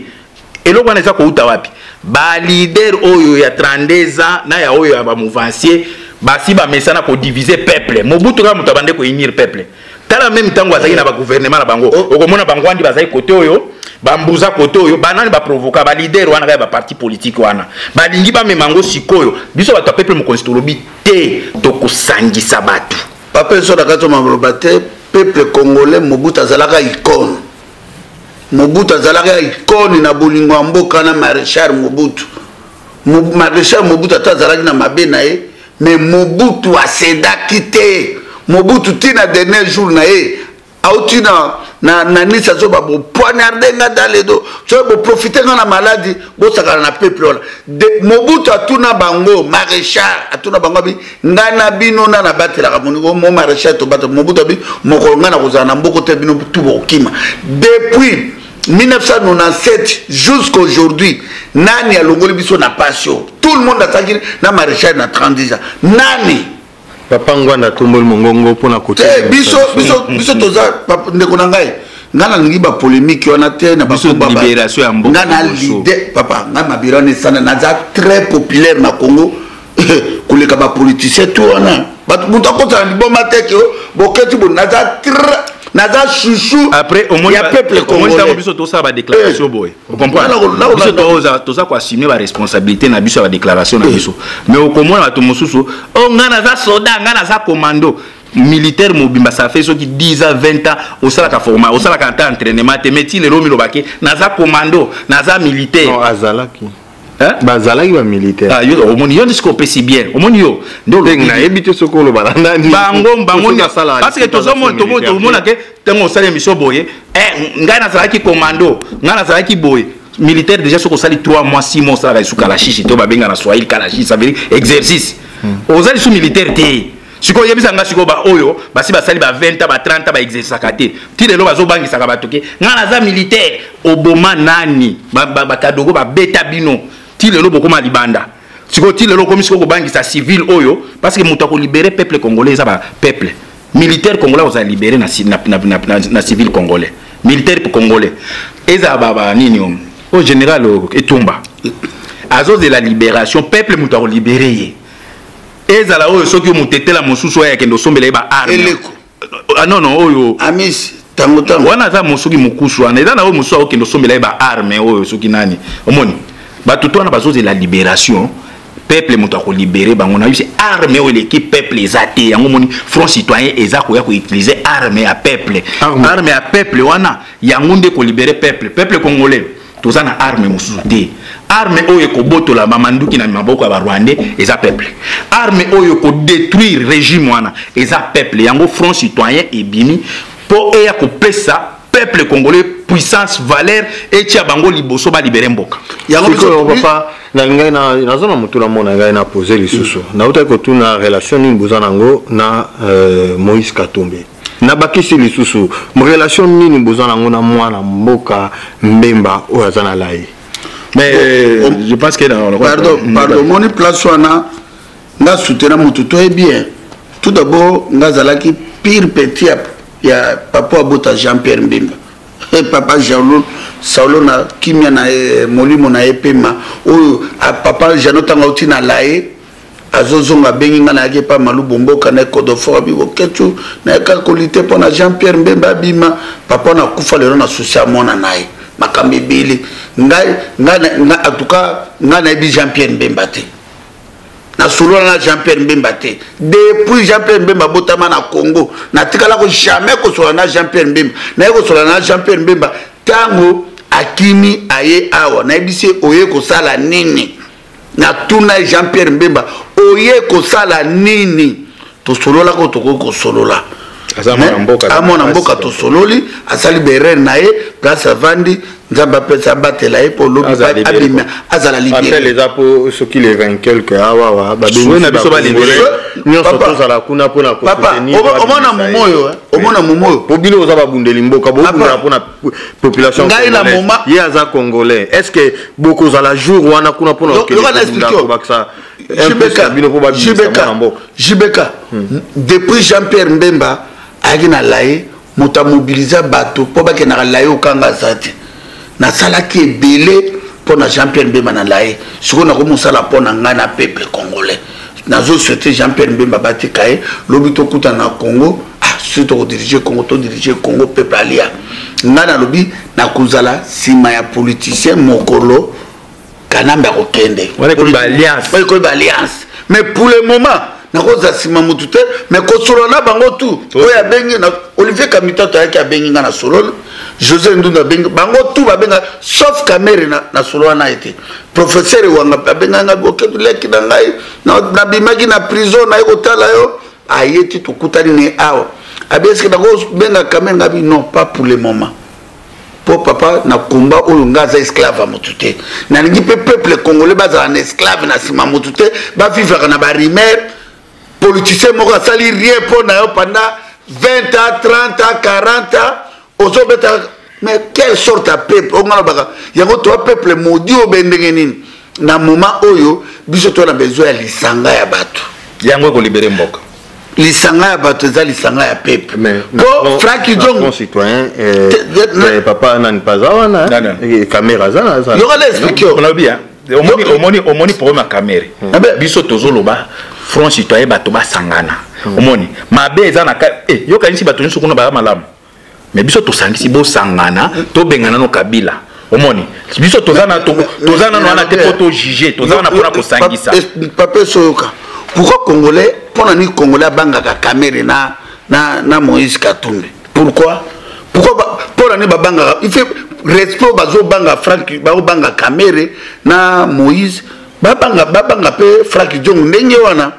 Eloko wana eza kouta wapi? Baleader oyo ya 32 ans na ya oyo ya bamouvancier basi bamesana kodiviser peuple. Mobutu kaka moto abande kounir peuple. Tala, même ntango azalaki na bagouvernement na bango, okomona bangwandi bazali kote oyo, bambuza kote oyo, banani baprovoka baleader wana kaka baparti politique wana balingi bamema yango. Sikoyo biso bato ya peuple mokonzi tolobi te, tokosangisa bato. Papa, eso na kati ya maloba te. Peuple congolais, Mobutu azalaka icône. Mobutu azalaka icône na bolingo ya mboka na maréchal Mobutu. Maréchal Mobutu, ata azalaki na mabe na ye, mais Mobutu acédaki te. Mobutu ntina dernier jour na ye, auti na Nice, azoba: "Bopoignarde nga dans le dos, soki boprofite nga na maladi, bosakana na peuple wana." Mobutu atuna bango, maréchal atuna bango, abi: "Ngai na bino na nabatelaka moningo mo maréchal, tobata." Mobutu abi: "Mokolo ngai na kozala na mboko te, bino tu bokokima." Depuis 1997 jusqu'aujourd'hui, nani alongoli biso na passion? Tout le monde asalaki na maréchal na 30 ans, nani? Papa Ngwanda atomboli mongongo mpona kote. Biso toza, ndeko na ngai, ngai nalingi bapolémique wana te. Na libération ya mboka. Ngai na leader, papa, ngai mabele wana esana, naza très populaire na Congo koleka bapoliticien to wana. Bato, moto akotala liboma te ke boketi bo. Naza très, naza chouchou après ya peuple congolais. Ntango biso tosala badéclaration boye, ocomprendre, biso toza koassume baresponsabilité na biso ya badéclaration na biso. Mais okomona bato mosusu: "O, ngai naza soda, ngai naza commando militaire mobimba." Ça fait soki 10 ans, 20 ans osalaka forma, osalaka ata entraînement te, mais ti lelo milobake: "Naza commando, naza militaire." Non, azalaki, bazalaki bamilitaire. Ah, yo omoni, yo nde sikoyo opesi bien. Omoni, yo nde nayebi te soki oloba na ndani. Bango parce que tozomona ke ntango osali émission boye: "Ngai nazalaki commando, ngai nazalaki boye militaire." Déjà soki osali 3 mois, 6 mois, osalaka lisusu kalashishi to babenga na swahili kalashi, ça veut dire exercice, oza lisusu militaire te. Sikoyo oyebisa nga, sikoyo baoyo basi basali ba 20 ans, ba 30 ans, baexercisaka te, ti lelo bazobangisaka bato ke: "Ngai naza militaire." Oboma nani? Bakadogo babeta bino ti lelo bokóma libanda. Sikoyo ti lelo okomi sikoyo kobangisa civil oyo, parce que moto akolibere peuple congolais eza bapeuple. Militaire congolais kozala libéré na civil congolais. Militaire congolais ezala banini oyo, général Etumba azozela libération peuple, moto akolibere ye ezala oyo soki motetela mosusu oyo akende osombela ye baarme. Eleko. Ah, non, non, oyo Amis tango tango. Wana aza mosoki mokusu wana, eza na oyo mosusu akokende osombela ye baarme oyo soki nani. Omoni, bato to wana bazozela libération peuple, moto akolibere bango na bisi arme oyo eleki peuple eza te. Yango moni Front Citoyen eza koya koutiliser arme ya peuple. Arme ya peuple wana, yango nde kolibere peuple. Peuple congolais, toza na arme mosusu te. Arme oyo ekobotola bamanduki na maboko ya barwandais eza peuple. Arme oyo ekodétruire régime wana eza peuple. Yango Front Citoyen ebimi mpo eya kopesa. Peuple congolais, puissance, valeur etia bango liboso, balibérer mboka. Yango. Sikoyo, papa, na ngai naza na motuna mona ngai na pose lisusu. Nautaki kotuna relation nini boza nango na Moïse Katumbi. Nabakisi lisusu, relation nini boza nango na mwana mboka Mbemba oyo aza na lai? Mais je pense que dans Pardon, pardon, omoni place wana, nga soutenir motu toyebi bien. Tout d'abord, nga azalaki pire petit ya papa abota Jean Pierre Mbemba. Papa Jean Saulo na kimia na ye, molimo na ye pema. Oyo papa Jean, ntango auti na laye, azozonga, abengi nga, nayaki epa Malubu mboka na Ecodofor, abi Boketu, nayaka kolite mpo na Jean Pierre Mbemba abima. Papa nakufa lelo na susi ya mwana na ye, makambo ebele. Ngai, en tout cas, ngai nayebi Jean Pierre Mbemba te, nasolola na Jean Pierre Mbemba te. Depuis Jean Pierre Mbemba abotama na Congo, natikalako jamais kosolola na Jean Pierre Mbemba. Naye kosolola na Jean Pierre Mbemba ntango akimi aye awa. Nayebisi ye: "Oye kosala nini?" Natuna ye: "Jean Pierre Mbemba, oye kosala nini?" Tosololaka oyo tokoki kosolola. Aza mwana mboka. Amwana mboka, tosololi, asali berere na ye place avandi. Nzambe apesa, abatela ye mpo lobi abima, azala libéré. Eza mpo soki le 20 quelque awawa na biso balibéré. Nyonso tozala kuna mpona Omona momo oyo, omona momo oyo. Po bino oza babundeli mboka, bobundela mpona population. Ngai na moma Ye aza Congolais. Est ce que bokozala jour wana kuna mpona kobakisa bino mpo babimisa mwana mboka? JBK, depuis Jean Pierre Mbemba ayaki na laye, moto amobiliza bato mpo bakendaka laye, okanga aza te. Nasalaki ebele mpo na Jean Pierre Mbemba na laye. Sikoyo nakomosala mpo na ngai na peuple congolais. Nazosouhaiter Jean Pierre Mbemba batika ye, lobi tokutana na Congo. Ah, soki tokodiriger Congo, todiriger Congo, peuple alia. Ngai nalobi, nakozala nsima ya politicien mokolo Kanambe akokende. Ekoyi baalliance, mais pour le moment nakozala nsima motu te, mais kosolola na bango tu oyo abengi. Olivier Kamitato ayaki, abengi nga na solola. José Ndundu abengi bango tu, babenga, sauf Kamere na solola na ye te. Professeur Ewanga abenga nga: "Boketu, leki na ngai, nabimaki na prison, naye kotala yo." Aye ti tokutani ne awa, abi: "Eske nakobenga Kamere?" Ngabi: "Non, pas pour le moment." Mpo papa, na komba oyo, nga aza esclave ya motu te. Nalingi mpe peuple congolais bazala na esclave na nsima motu te, bavivaka na barumeur. Politicien moko asali rien mpo na yo pendant 20 ans, 30 ans, 40 ans, ozobeta. Mais quelle sorte ya peuple oyo? Nga lobaka yango, toa peuple maudit. Oyo ndenge nini? Na moment oyo, biso toza na besoin ya lisanga ya bato. Yango ekolibérer mboka. Lisanga ya bato eza lisanga ya peuple. Po Frank Diongo, citoyen, papa nani paza wana, Kamere aza. Yoka na explique. Olobi omoni, omoni, omoni problème ya Kamere. Biso tozoloba front citoyen, bato basangana. Omoni mabe eza na yokanisi bato nyonso kuna baza malamu, mais biso tosangisi, bosangana, tobengana no Kabila. Omoni, biso toza nano wana te mpo tojuger, toza wana mpona kosangisa. Papa, esoyoka pourquoi Congolais, mpona nini Congolais abangaka Kamere na Moïse Katumbi? Pourquoi, pourquoi, mpona nini babangaka? Il faut respect oyo bazobanga Frank, bazobanga Kamere na Moïse, babanga, babanga mpe Frank Diongo ndenge wana.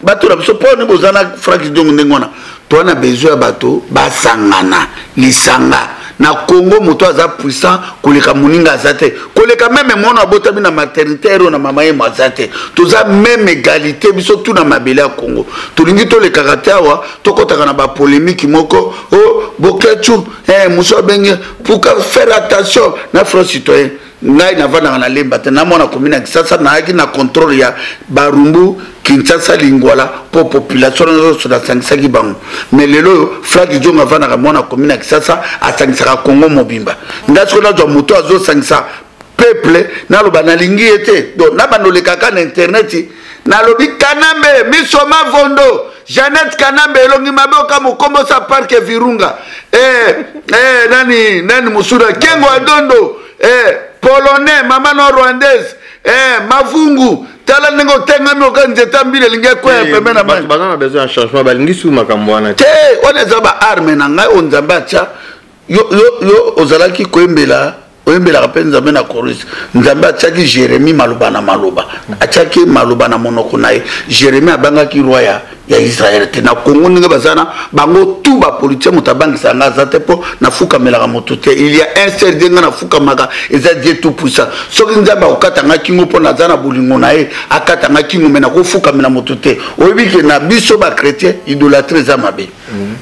Bato na biso, mpo nini boza na Frank Diongo ndenge wana? Toza na besoin ya bato basangana, lisanga na Congo. Moto aza puissant koleka moninga aza te, koleka même mwana abotami na maternité oyo na mama ye mo aza te. Toza même égalité, biso tu na mabele ya Congo. Tolingi tolekaka te awa, tokɔtaka na bapolémique moko o oh, Boketu mosu abenge. Pourquoi faire attention na front citoyen? Ngai navandaka na Lemba te, namona komi na Kinshasa, nayaki na contrôle ya Barumbu, Kinshasa, Lingwala, mpo population nyonso nasangisaki bango. Mais lelo oyo, Frank Diongo avandaka mwana komi na Kinshasa, asangisaka Congo mobimba. Ngai soki nazwa moto azosangisa peuple, naloba nalingi ye te. Donc nabanda olekaka na internet, nalobi: "Kanambe miso mavondo, Jeannette Kanambe elongi mabe, oka mokombosa parc Virunga, nani nani mosuna Kengo Adondo, Polonais, mama no rwandaise, Mavungu, tala ndenge otengami oka nzete mbili elingi ekwea pembe na mai." Baza na besoin ya changement, balingi su makambo wana. Te, wana eza baarme na ngai oyo Nzambe atya yo. Yo, yo ozalaki koyembela. Oyembelaka mpe Nzambe na chorus. Nzambe atiaki Jérémie maloba na maloba, atiaki maloba na monoko na ye. Jérémie abangaki roi ya Israel te. Na Congo, ndenge baza na bango tout bapoliticien, moto abangisaka nga aza te, mpo nafukamelaka moto te. Il y a un seul Dieu nga nafukamaka, eza Dieu tout puissant. Soki Nzambe akokata nga kingo mpo naza na bolingo na ye, akata nga kingo, me nakofukamela moto te. Oyebi ke na biso bachrétien, idolâtrie eza mabe.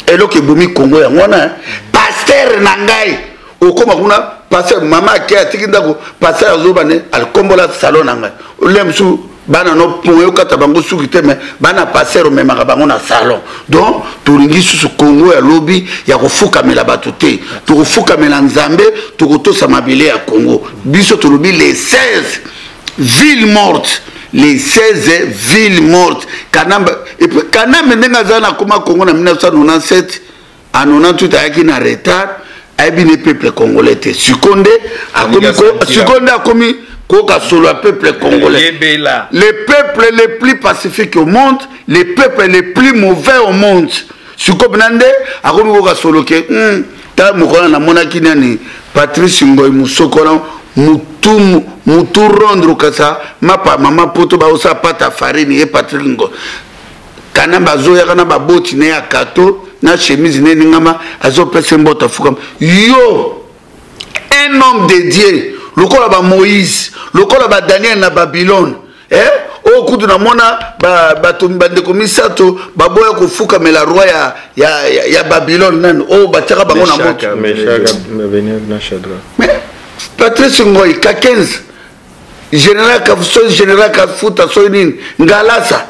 Eloko ebomi Congo yango wana. Pasteur na ngai, okóma kuna, pasteur, mama ake atiki ndako, pasteur azoba ne alikombola salon na ngai. Ole mosusu bana no pon okata bango suki te, me bana pasteur omemaka bango na salon. Donc tolingi susu Kongo ya lobi ya kofukamela bato te. Tokofukamela Nzambe, tokotosa mabele ya Congo. Biso tolobi les 16 villes mortes, les 16 villes mortes. Kanambe, et puis Kanambe ndenge aza na koma Congo na 1997 à 98, ayaki na retard, ayebi ne peuple congolais te. Sikoyo nde sikoyo nde akomi koyoka solo ya peuple congolais, le peuple le plus pacifique au monde, le peuple le plus mauvais au monde. Sikoyo mpena nde akomi koyoka solo ke ta mokolo namonaki nani, Patrice Ngoi Mosoko wana, mutu mutu rondre kasa mapa mama poto baosala pata farine. Ye Patrik Ngoi kana bazoyaka na baboti na ye ya kato na chemise ne eningama, azopesa mboto, afukama. Yo, un homme de Dieu lokola bamoïse, lokola badaniel na Babylone, eh? Oyo kutu namona bato bandeko misato baboya kofukamela roi ya Babylone nani oyo batiaka bango na moto. Mais Patrice Ngoi ka 15 général, soki général Kafuta, soki nini, Ngalasa,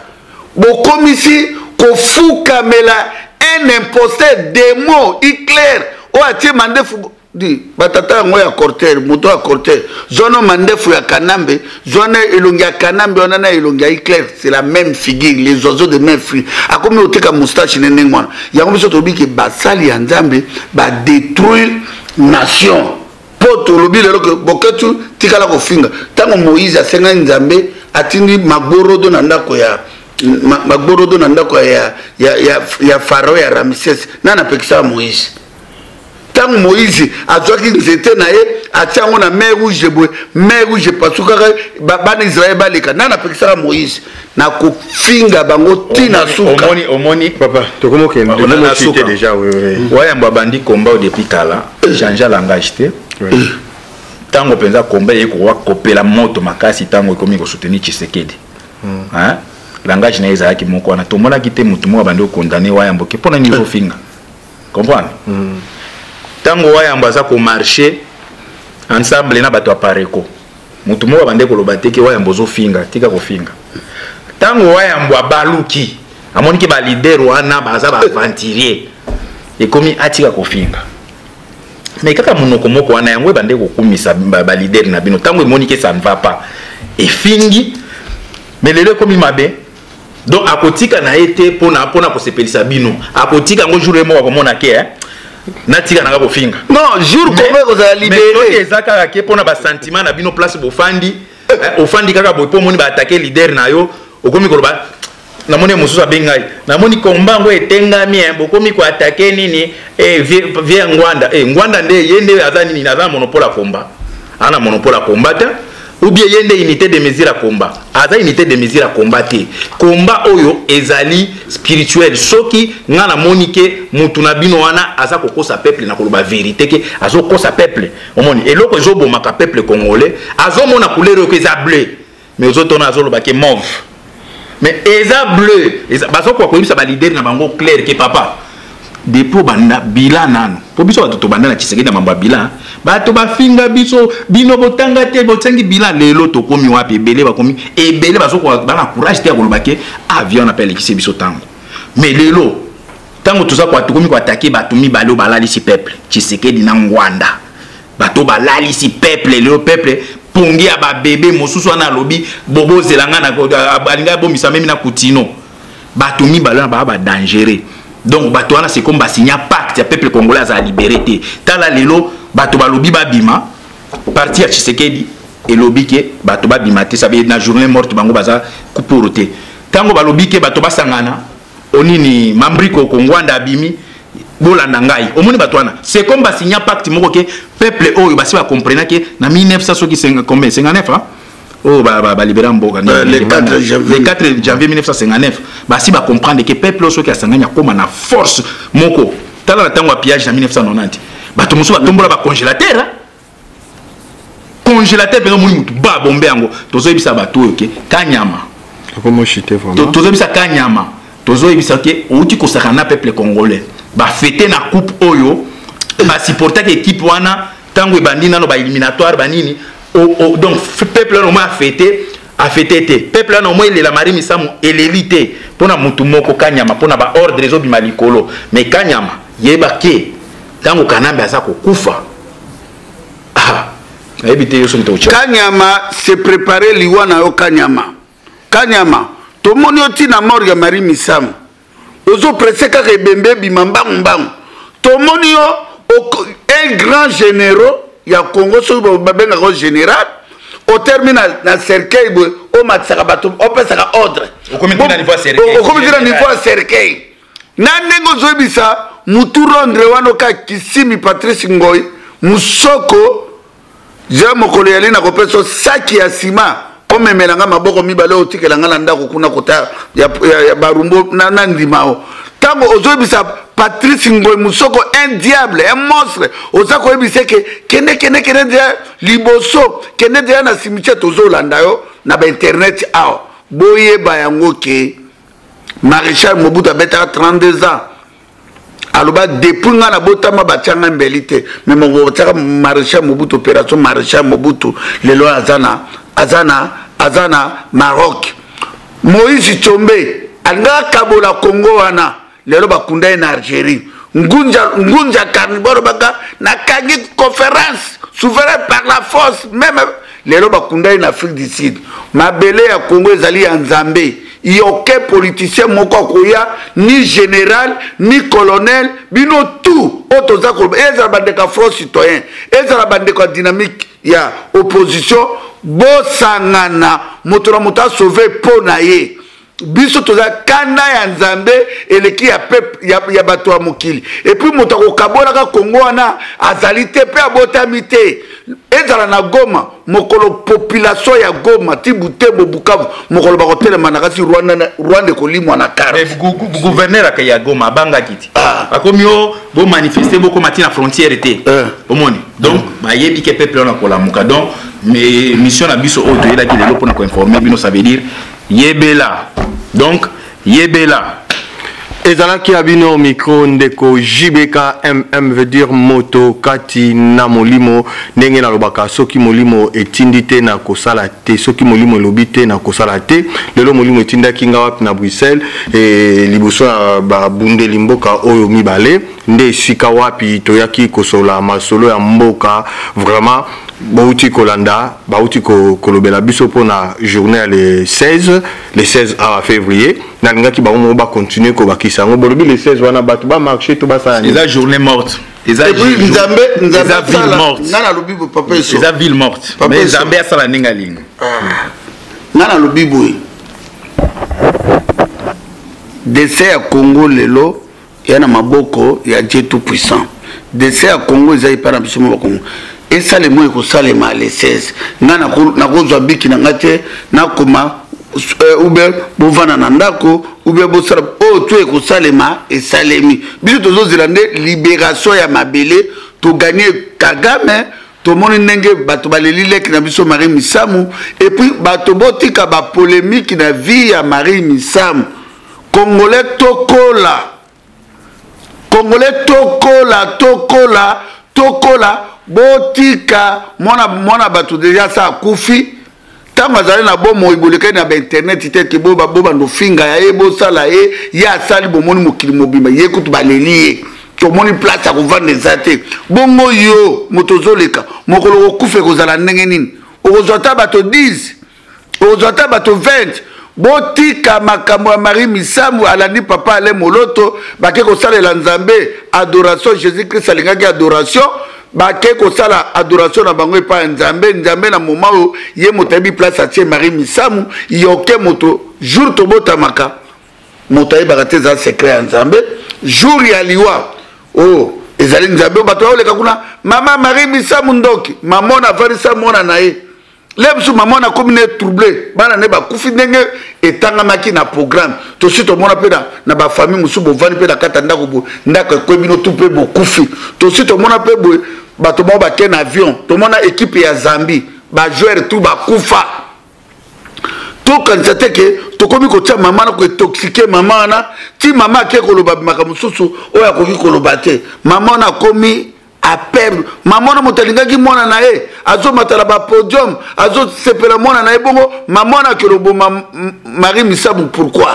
bokomisi kofukamela un imposteur, démon Hitler oyo atie mandefu di batata yango ya corter, moto ya corter zwana, mandefu ya Kanambe zwana, elongi ya Kanambe wana na elongi ya Hitler, c'est la même figure, les oiseaux de même fruit. Akomi koteka moustache ne ndenge wana. Yango biso tolobi ke basali ya Nzambe badétruire nation, mpo tolobi lelo ke Boketu tikala kofinga. Ntango Moïse asengaki Nzambe, atindi magorodo na ndako ya magorodo na ndako ya Farao ya Ramses, nani apekisaka Moïse? Ntango Moïse azwaki nzete na ye, atia yango na mer Rouge boye, mer Rouge epasukaka, bana Israel baleka, nani apekisaka Moïse? Na kofinga bango ntina suka. Omoni, omoni. Papa, tokomokende déjà, oui. Wayambo abandi combat depuis kala, change langage te. Ntango mpenza combat eye kowa kopela moto makasi, ntango ekomi kosoutenir Tshisekedi, langage na ye ezalaki moko wana. Tomonaki te motu moko abandi okondane Wayambo ke mpo na nini ozofinga, comprendre. Ntango Wayambo aza komarche ensemble na bato ya Pareko, motu moko abandi koloba te ke Wayambo ozofinga, tika kofinga. Ntango Wayambo abaluki, amoniki baleader wana baza baaventurier, ekomi atika kofinga. Mais kaka monoko moko wana yango ebande kokumisa baleader na bino. Ntango emoni ke ça ne va pas, efingi. Mais lelo ekomi mabe, donc akotika na ye te mpona kosepelisa bino. Akotika yango jour ye moko akomona ke natika nanga kofinga. Non, jour Congo ekozala libéré. Eza kaka ke mpona basentiment na bino. Place bofandi, ofandi kaka boye mpo omoni baattaquer leader na yo, okomi koloba. Namoni mosusu abengi ngai, namoni komba yango etengami, bokomi koattaquer nini, vie Ngwanda. Ngwanda nde ye nde aza nini? Aza na monopole ya komba? Aza na monopole ya komba te. Ou bien ye nde unité de mesure ya komba? Aza unité de mesure ya komba te. Komba oyo ezali spirituel. Soki nga namoni ke mutu na bino wana aza kokosa peuple, na koloba vérité ke azokosa peuple. Omoni eloko ezobomaka peuple congolais, azomona couleur oyo eza bleu, mais ozotona azoloba ke mauve, mais eza bleu. Bazokoka koyebisa baleader na bango clair ke papa, depuis obanda bilan nano, mpo biso bato tobanda na Tshisekedi na mambo ya bilan, bato bafinga biso, bino botanga te, botiangi bilan, lelo tokomi wapi? Ebele bakomi ebele, bazokoka bana courage te ya koloba ke avion na mpe alekisi biso ntango. Mais lelo ntango toza tokomi koattaquer bato mibale oyo balalisi peuple, Tshisekedi na Ngwanda, bato balalisi peuple. Lelo peuple pongi ya babebe mosusu wana alobi bobozela nga, alingi abomisa memi na Kutino. Bato mibale wana baa badangereux. Donc bato wana, c'est comme basinya pacte ya peuple congolais azala libéré te. Tala lelo bato balobi babima, parti ya Tshisekedi elobi ke bato babima te, sabe na journée morte bango baza pour te. Ntango balobi ke bato basangana onini mambriko, Kongwanda abimi. Bolanda ngai, omoni bato wana, c'est comme basigna pacte moko ke peuple oyo basi bacomprena ke na 1900 soki combien, 59, hein? Oyo balibera mboka le 4 janvier. Le 4 janvier 1959, basi bacomprendre ke peuple oyo soki asangani akóma na force moko. Tala na ntango ya pillage na 1990, bato mosusu batombola bacongélateur, hein? Congélateur mpenza, omoni motu babombe yango. Tozoyebisa bato oyo ke Kanyama, Akomoshite vraiment. Tozoyebisa Kanyama, tozoyebisa ke outi kosaka na peuple congolais, bafete na coupe oyo, basupportaki équipe wana ntango ebandi nano baéliminatoire banini. Donc peuple wana omoi afete, afete te. Peuple wana omoi elela Marie Misamu, eleli te mpona mutu moko Kanyama, mpona baordre ezobima likolo. Mais Kanyama, yeba ke ntango Kanambe aza kokufa, ah, nayebi te yo soki tokotia. Kanyama se prépare liwa na yo. Kanyama, Kanyama, tomoni yo ntina mort ya Marie Misamu, ozopresse kaka ebembe ebima mbangu mbangu. Tomoni yo un grand généraux ya Congo, soki babengaka yo général, otermi na cercueil boye, omatisaka bato, opesaka ordre. Okomi ti na niveau ya cercueil. Okomi ti na niveau ya cercueil na ndenge ozoyebisa mutu rondre wana oka Kisimi Patrice Ngoi Musoko ja mokolo yali na kopesa yo saki ya nsima, omemela nga maboko mibale, otikela nga na ndako kuna kota ya Barumbo na ndima o. Ntango ozoyebisa Patrice Ngoi Musoko, un diable, un monstre, oza koyebisa eke kende, kende, kende deya liboso, kende deya na cimetière. Tozolanda yo na bainternet awa. Boyeba yango ke Maréchal Mobutu abetaka 32 ans, aloba: "Depuis nga nabotama, batianga mbeli te." Mais moko batiaka Maréchal Mobutu, opération Maréchal Mobutu, lelo aza na Maroc. Moïse Tshombe alingaka kabola Congo wana, lelo bakunda ye na Algérie. Ngunja, Ngunja Carnivore baka nakangi conférence souverain par la force même, lelo bakunda ye na Afrique du Sud. Mabele ya Congo ezali ya Nzambe. Yoke politicien moko akoya, ni général ni colonel, bino tout oyo toza koloba, ezala bandeko ya Front citoyen, ezala bandeko ya dynamique ya opposition, bosangana, moto na moto asauve mpo na ye. Biso toza kanda ya Nzambe eleki ya peuple ya bato ya mokili. Et puis moto akokabolaka Kongo wana azali te mpe abotami te. Ezala na Goma, mokolo population ya Goma ti Butembo, Bukavu, mokolo bakotelema na kasi Rwanda, Rwanda ekolimwa na carte. Gouverneur ya Goma abangaki ti bakomi o bomanifeste, bokoma ti na frontière te. Omoni, donc bayebi ke peuple wana kolamuka. Donc mais mission na biso oyo toyelaki lelo mpona koinforme bino, ça veut dire yebela, donc yebela. Ezalaki ya bino micro, ndeko JBK MM, veut dire moto kati na molimo. Ndenge nalobaka, soki molimo etindi te na kosala te, soki molimo elobi te na kosala te. Lelo molimo etindaki nga wapi? Na Bruxelles, e, liboso ya babundeli mboka oyo mibale, nde esika wapi toyaki kosola masolo ya mboka. Vraiment, bauti kolanda, bauti kolobela biso mpona journée ya le 16, le 16 awa février. Nalingaki bango moko bacontinue kobakisa yango. Bolobi le 16 wana bato bamarche to basala nini? Eza journée morte. Eza Nzambe, Nzambe ville morte. Nga nalobi boye, papa Eso. Eza ville morte, mais Nzambe asala ndenge alingi. Nga nalobi boye, destin ya Congo lelo eya na maboko ya Dieu tout puissant. Destin ya Congo eza epai na biso mo bakongo. Esalema oyo ekosalema le 16, nga nakozwa biki na nga te, nakoma ube bovanda na ndako ube bosala oyo to ekosalema. Esalemi, biso tozozela nde libération ya mabele. Toganye Kagame, tomoni ndenge bato baleli leki na biso Marie Misamu. Et puis bato botika bapolémique na vie ya Marie Misamu. Congolais tokola, Congolais tokola, tokola, tokola. Botika mwana, mwana bato deja sa akufi. Ntango azali na bomoi, bolekani na bainternet te ke bobanda ofinga ya ye, bosala ye. Ye asali, bomoni mokili mobimba, ye kutu baleli ye, tomoni place ya kovanda eza te. Bongo yo moto ozoleka, mokolo kokufa ekozala ndenge nini? Okozwa ata bato 10, okozwa ata bato 20. Botika makambo ya Marie Misamu. Alandi papa Ale Moloto, bake kosalela Nzambe adoration. Jésus Christ alingaki adoration, bake kosala adoration na bango epai ya Nzambe. Nzambe na moma oyo, ye moto ayebi place atie Marie Misamu. Yoke moto, jour tobotamaka, moto ayebaka te, eza secret ya Nzambe. Jour ya liwa. Oh, ezali nzambe bato baoleka kuna mama Marie Misamu ndoki, mama wana avandisa mwana na ye le mosusu, mama wana akomi ne trouble, bana ne bakufi ndenge etangamaki na programme. Tosi tomona mpe na bafamille mosusu, bovandi mpe na kati ya ndako boye, ndako ekwe bino tu mpe bokufi. Tosi tomona mpe boye bato moko bake na avion, tomona ekipe ya Zambie, bajoueur tu bakufa. Tokanisa te ke tokomi kotia mama na kointoxike mama wana ti mama ake koloba makambo mosusu oyo akoki koloba te. Mama wana akomi aperdre. Mama wana, moto alingaki mwana na ye azomata na bapodium, azosepela mwana na ye, bongo mama wana akende oboma Marie Misamu. Pourquoi?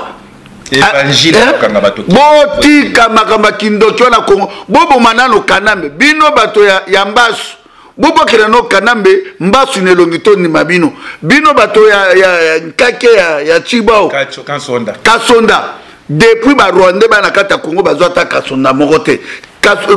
Évangile. Eh? Kokanga bato. Botika makambo ya kindoki wana. Kongo, boboma nano Kanambe. Bino bato ya mbasu, bobwakela no Kanambe mbasu na elongi, tondima bino. Bino bato ya nkake ya Chibao. Kasonda. Kasonda, depuis Barwandais bana kati ya Congo, bazwa ata kasonda moko te.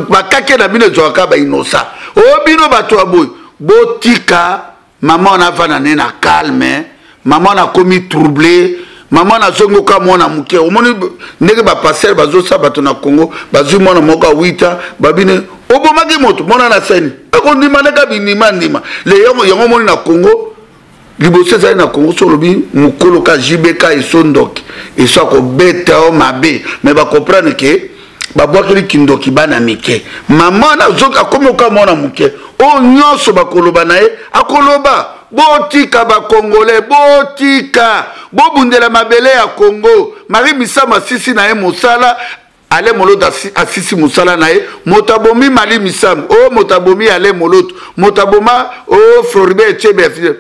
Bakake na bino ezwaka bainosa oyo. Bino bato ya boye, botika mama wana avanda ne na calme. Mama wana akomi trouble, mama wana azongi oka mwana moke. Omoni ndenge bapasteur bazosala bato na Congo, bazwi mwana moko ya 8 ans, babine obomaki moto, mwana na seni akondima ndeka bindima ndima le yango. Yango omoni na Congo, liboso ezali na Congo, so olobi mokolo ka JBK eso ndoki, eso akobeta yo mabe. Mais bacomprendre ke babwakeli kindoki bana mike. Mama wana azoki, akomi oka mwana moke, oyo nyonso bakoloba na ye akoloba. Botika Bakongole, botika, bobundela mabele ya Congo. Marie Misamu asisi na ye mosala, Ale Moloto asisi mosala na ye. Moto abomi Mali Misamu, oyo moto abomi Ale Moloto, moto aboma oyo Floribert Echebe,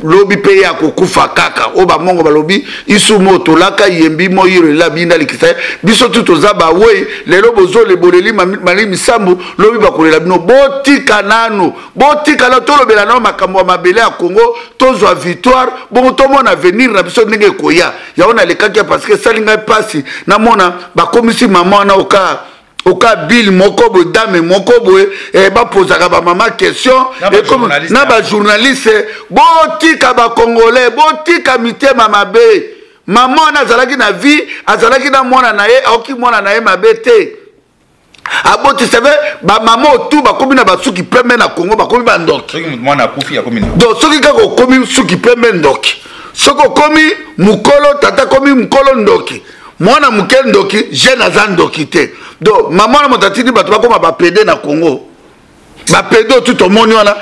lobi mpe ye akokufa kaka. Oyo bamongo balobi isumu otolaka yembi moyiro ela binda likisa ye. Biso tu toza bawei lelo, bozole boleli Mali Misambu, lobi bakolela bino. Botika nanu, botika nanu, tolobela nano makambo ya mabele ya Congo, tozwa victoire, bongo tomona avenir na biso ndenge ekoya. Yango nalekaki ya parce que esali ngai mpasi namona bakomisi mama wana oka bile moko boye, dame moko boye, bapozaka bamama question Na na bajournaliste. Botika Bacongolais, botika mitema mabe. Mama wana azalaki na vie, azalaki na mwana na ye, aoki mwana na ye mabe te. Abotisa ve bamama otu bakomi na basuki pembe na Congo, bakomi bandoki. Soki mwana akufi, akomi ndoki. Donc soki kaka okomi suki pembe, ndoki. Soki okomi mokolo, tata akomi mokolo, ndoki. Mwana moke, ndoki. Jeune aza ndoki te. Donc mama wana, moto atindi bato bakoma bapédé na Congo, bapédé otu tomoni wana.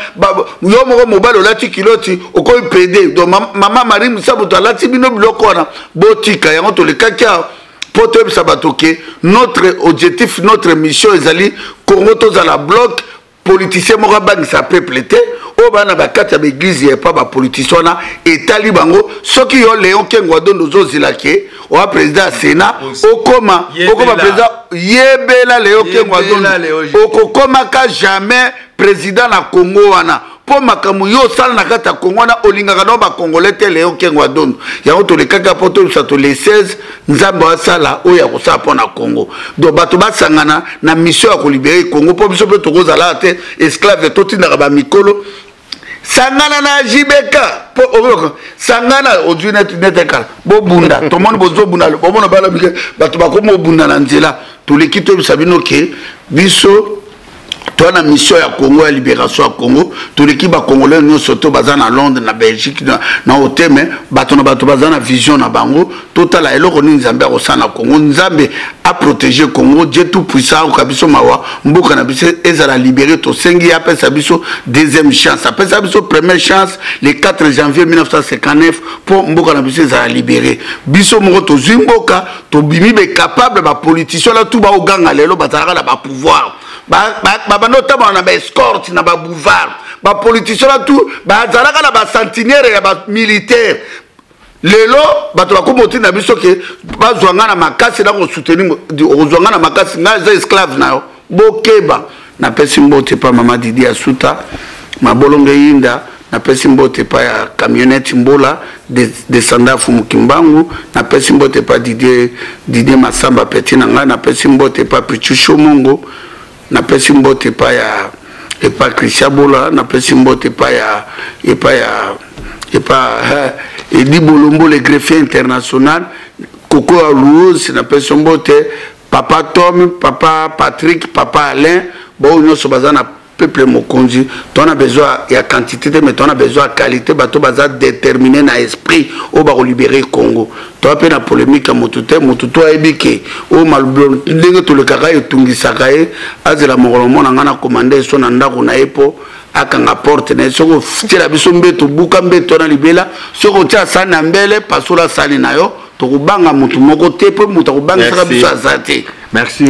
Yo moko mobali olati kiloti, okomi pédé. Donc mama Marie Misamu moto alati bino biloko wana, botika yango. Tolekaki awa mpo toyebisa bato ke notre objectif, notre mission ezali Congo tozala bloc. Politicien moko abangisa peuple te. Oyo baa na bakati ya baeglise ya epa bapoliticien wana, etali bango. Soki yo Léon Kengo Adondo ozozela ke oya président ya Sénat, okoma président, yebela Léon Kengo Adondo, okokomaka jamais président na Congo wana, mpo makambo yo osala na kati ya Congo wana, olingaka nao Bacongolais te. Léon Kengo Adondo, yango tolekaki mpo toyebisa to le 16, Nzambe asala oyo ya kosala mpo na Congo. Donc bato basangana na mission ya kolibérer Congo, mpo biso mpe tokozala te esclave. Totindaka bamikolo, sangana na JBK, mpo sangana ozwi neti nete kala bobunda. Tomoni bozobunda, bomona bana mike, bato bakomi obunda na nzela. Toleki toyebisa bino ke biso toa na mission ya Congo, ya libération ya Congo. Toleki Bacongolais nyonso to baza na Londres, na Belgique, na oteme, bato na bato baza na vision na bango. Totala eloko nini Nzambe akosala na Congo. Nzambe aprotéger Congo, Dieu tout puissant akoka biso mawa, mboka na biso ezala libéré. Tosengi ye apesa biso deuxième chance. Apesa biso première chance le 4 janvier 1959 mpo mboka na biso ezala libéré. Biso moko tozwi mboka, tobimi bacapable. Bapoliticien wana tu baoganga lelo, bazalaka na bapouvoir, babanda otambola na baescorte na baboulevard. Bapoliticien wana tu bazalaka na basentinere ya bamilitaire. Lelo bato bakomi otinda biso ke bazwa nga na makasi na kosoutenir. Okozwa nga na makasi? Ngai eza esclave na yo? Bokeba. Napesi mbote pa mama Didi Asuta Mabolongo Eyinda, napesi mbote pa ya camionnette Mbola descendant Fumu Kimbangu, napesi mbote pa Didier Masamba, petit na ngai, napesi mbote pa Pichu Shomongo, napesi mbote pa ya epa Christian Bola, napesi mbote pa ya epa ya epa Edi Bolombo, le greffier international, Koko ya Luosi, napesi mbote. Papa Tom, papa Patrick, papa Alain, baoyo nyonso baza na peuple mokonzi. Toza na besoin ya quantité te, mais toza na besoin ya qualité. Bato baza déterminé na esprit oyo bakolibere Congo. Toza mpe na polémique ya motu te. Motu to ayebi ke oyo malobi ndenge tolekaka etungisaka ye, azela mokolo mona ngai na komande so na ndako na ye mpo akanga porte na ye. Soki otiela biso mbeto, buka mbeto wana libela. Soki otia sani na mbele, pasola sani na yo. Tokobanga motu moko te mpo moto akobangisaka biso aza te. Merci.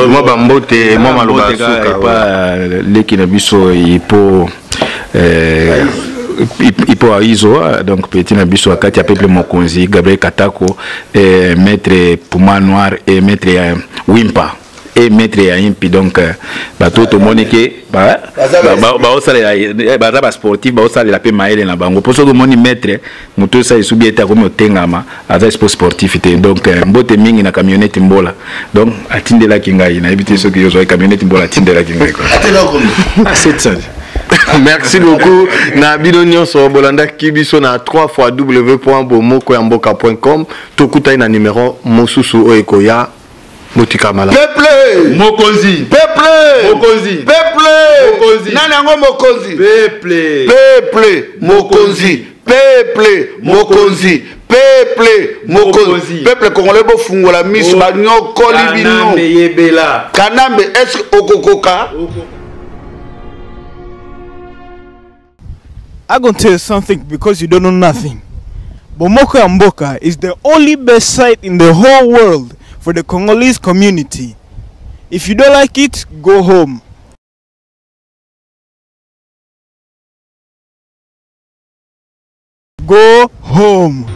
Mwa bambote, mwa maloba ya suka. Epa leki na biso ipo ipo aizo, donc petit na biso akati ya peuple mokonzi, Gabriel Katako, maître Puma Noir et maître Wimpa et maître ya impi. Donc bato tomoni ke baosalela, baza basportif, baosalela mpe mayele na bango, mpo soki omoni maître moto osala esubi ete akomi otengama, aza sport sportif te. Donc mbote mingi na camionnette Mbola. Donc atindelaki ngai, nayebi te soki ozwaki camionnette Mbola, atindelaki ngai quoi. 700. Merci beaucoup na bino nyonso bolandaki biso na 3 fois w bomoko ya mboka com. Tokutani na numero mosusu oyo ekoya. Botika malamu. Peuple mokonzi. Peuple mokonzi. Peuple mokonzi. Nani yango mokonzi? Peuple. Peuple mokonzi, peuple mokonzi, peuple mokonzi, peuple congolais, bofungola miso, banyokoli bino. Yebela. Kanambe, est ce okokoka? I gonna tell you something because you don't know nothing. Bomoko ya Mboka is the only best site in the whole world for the Congolese community. If you don't like it, go home. Go home.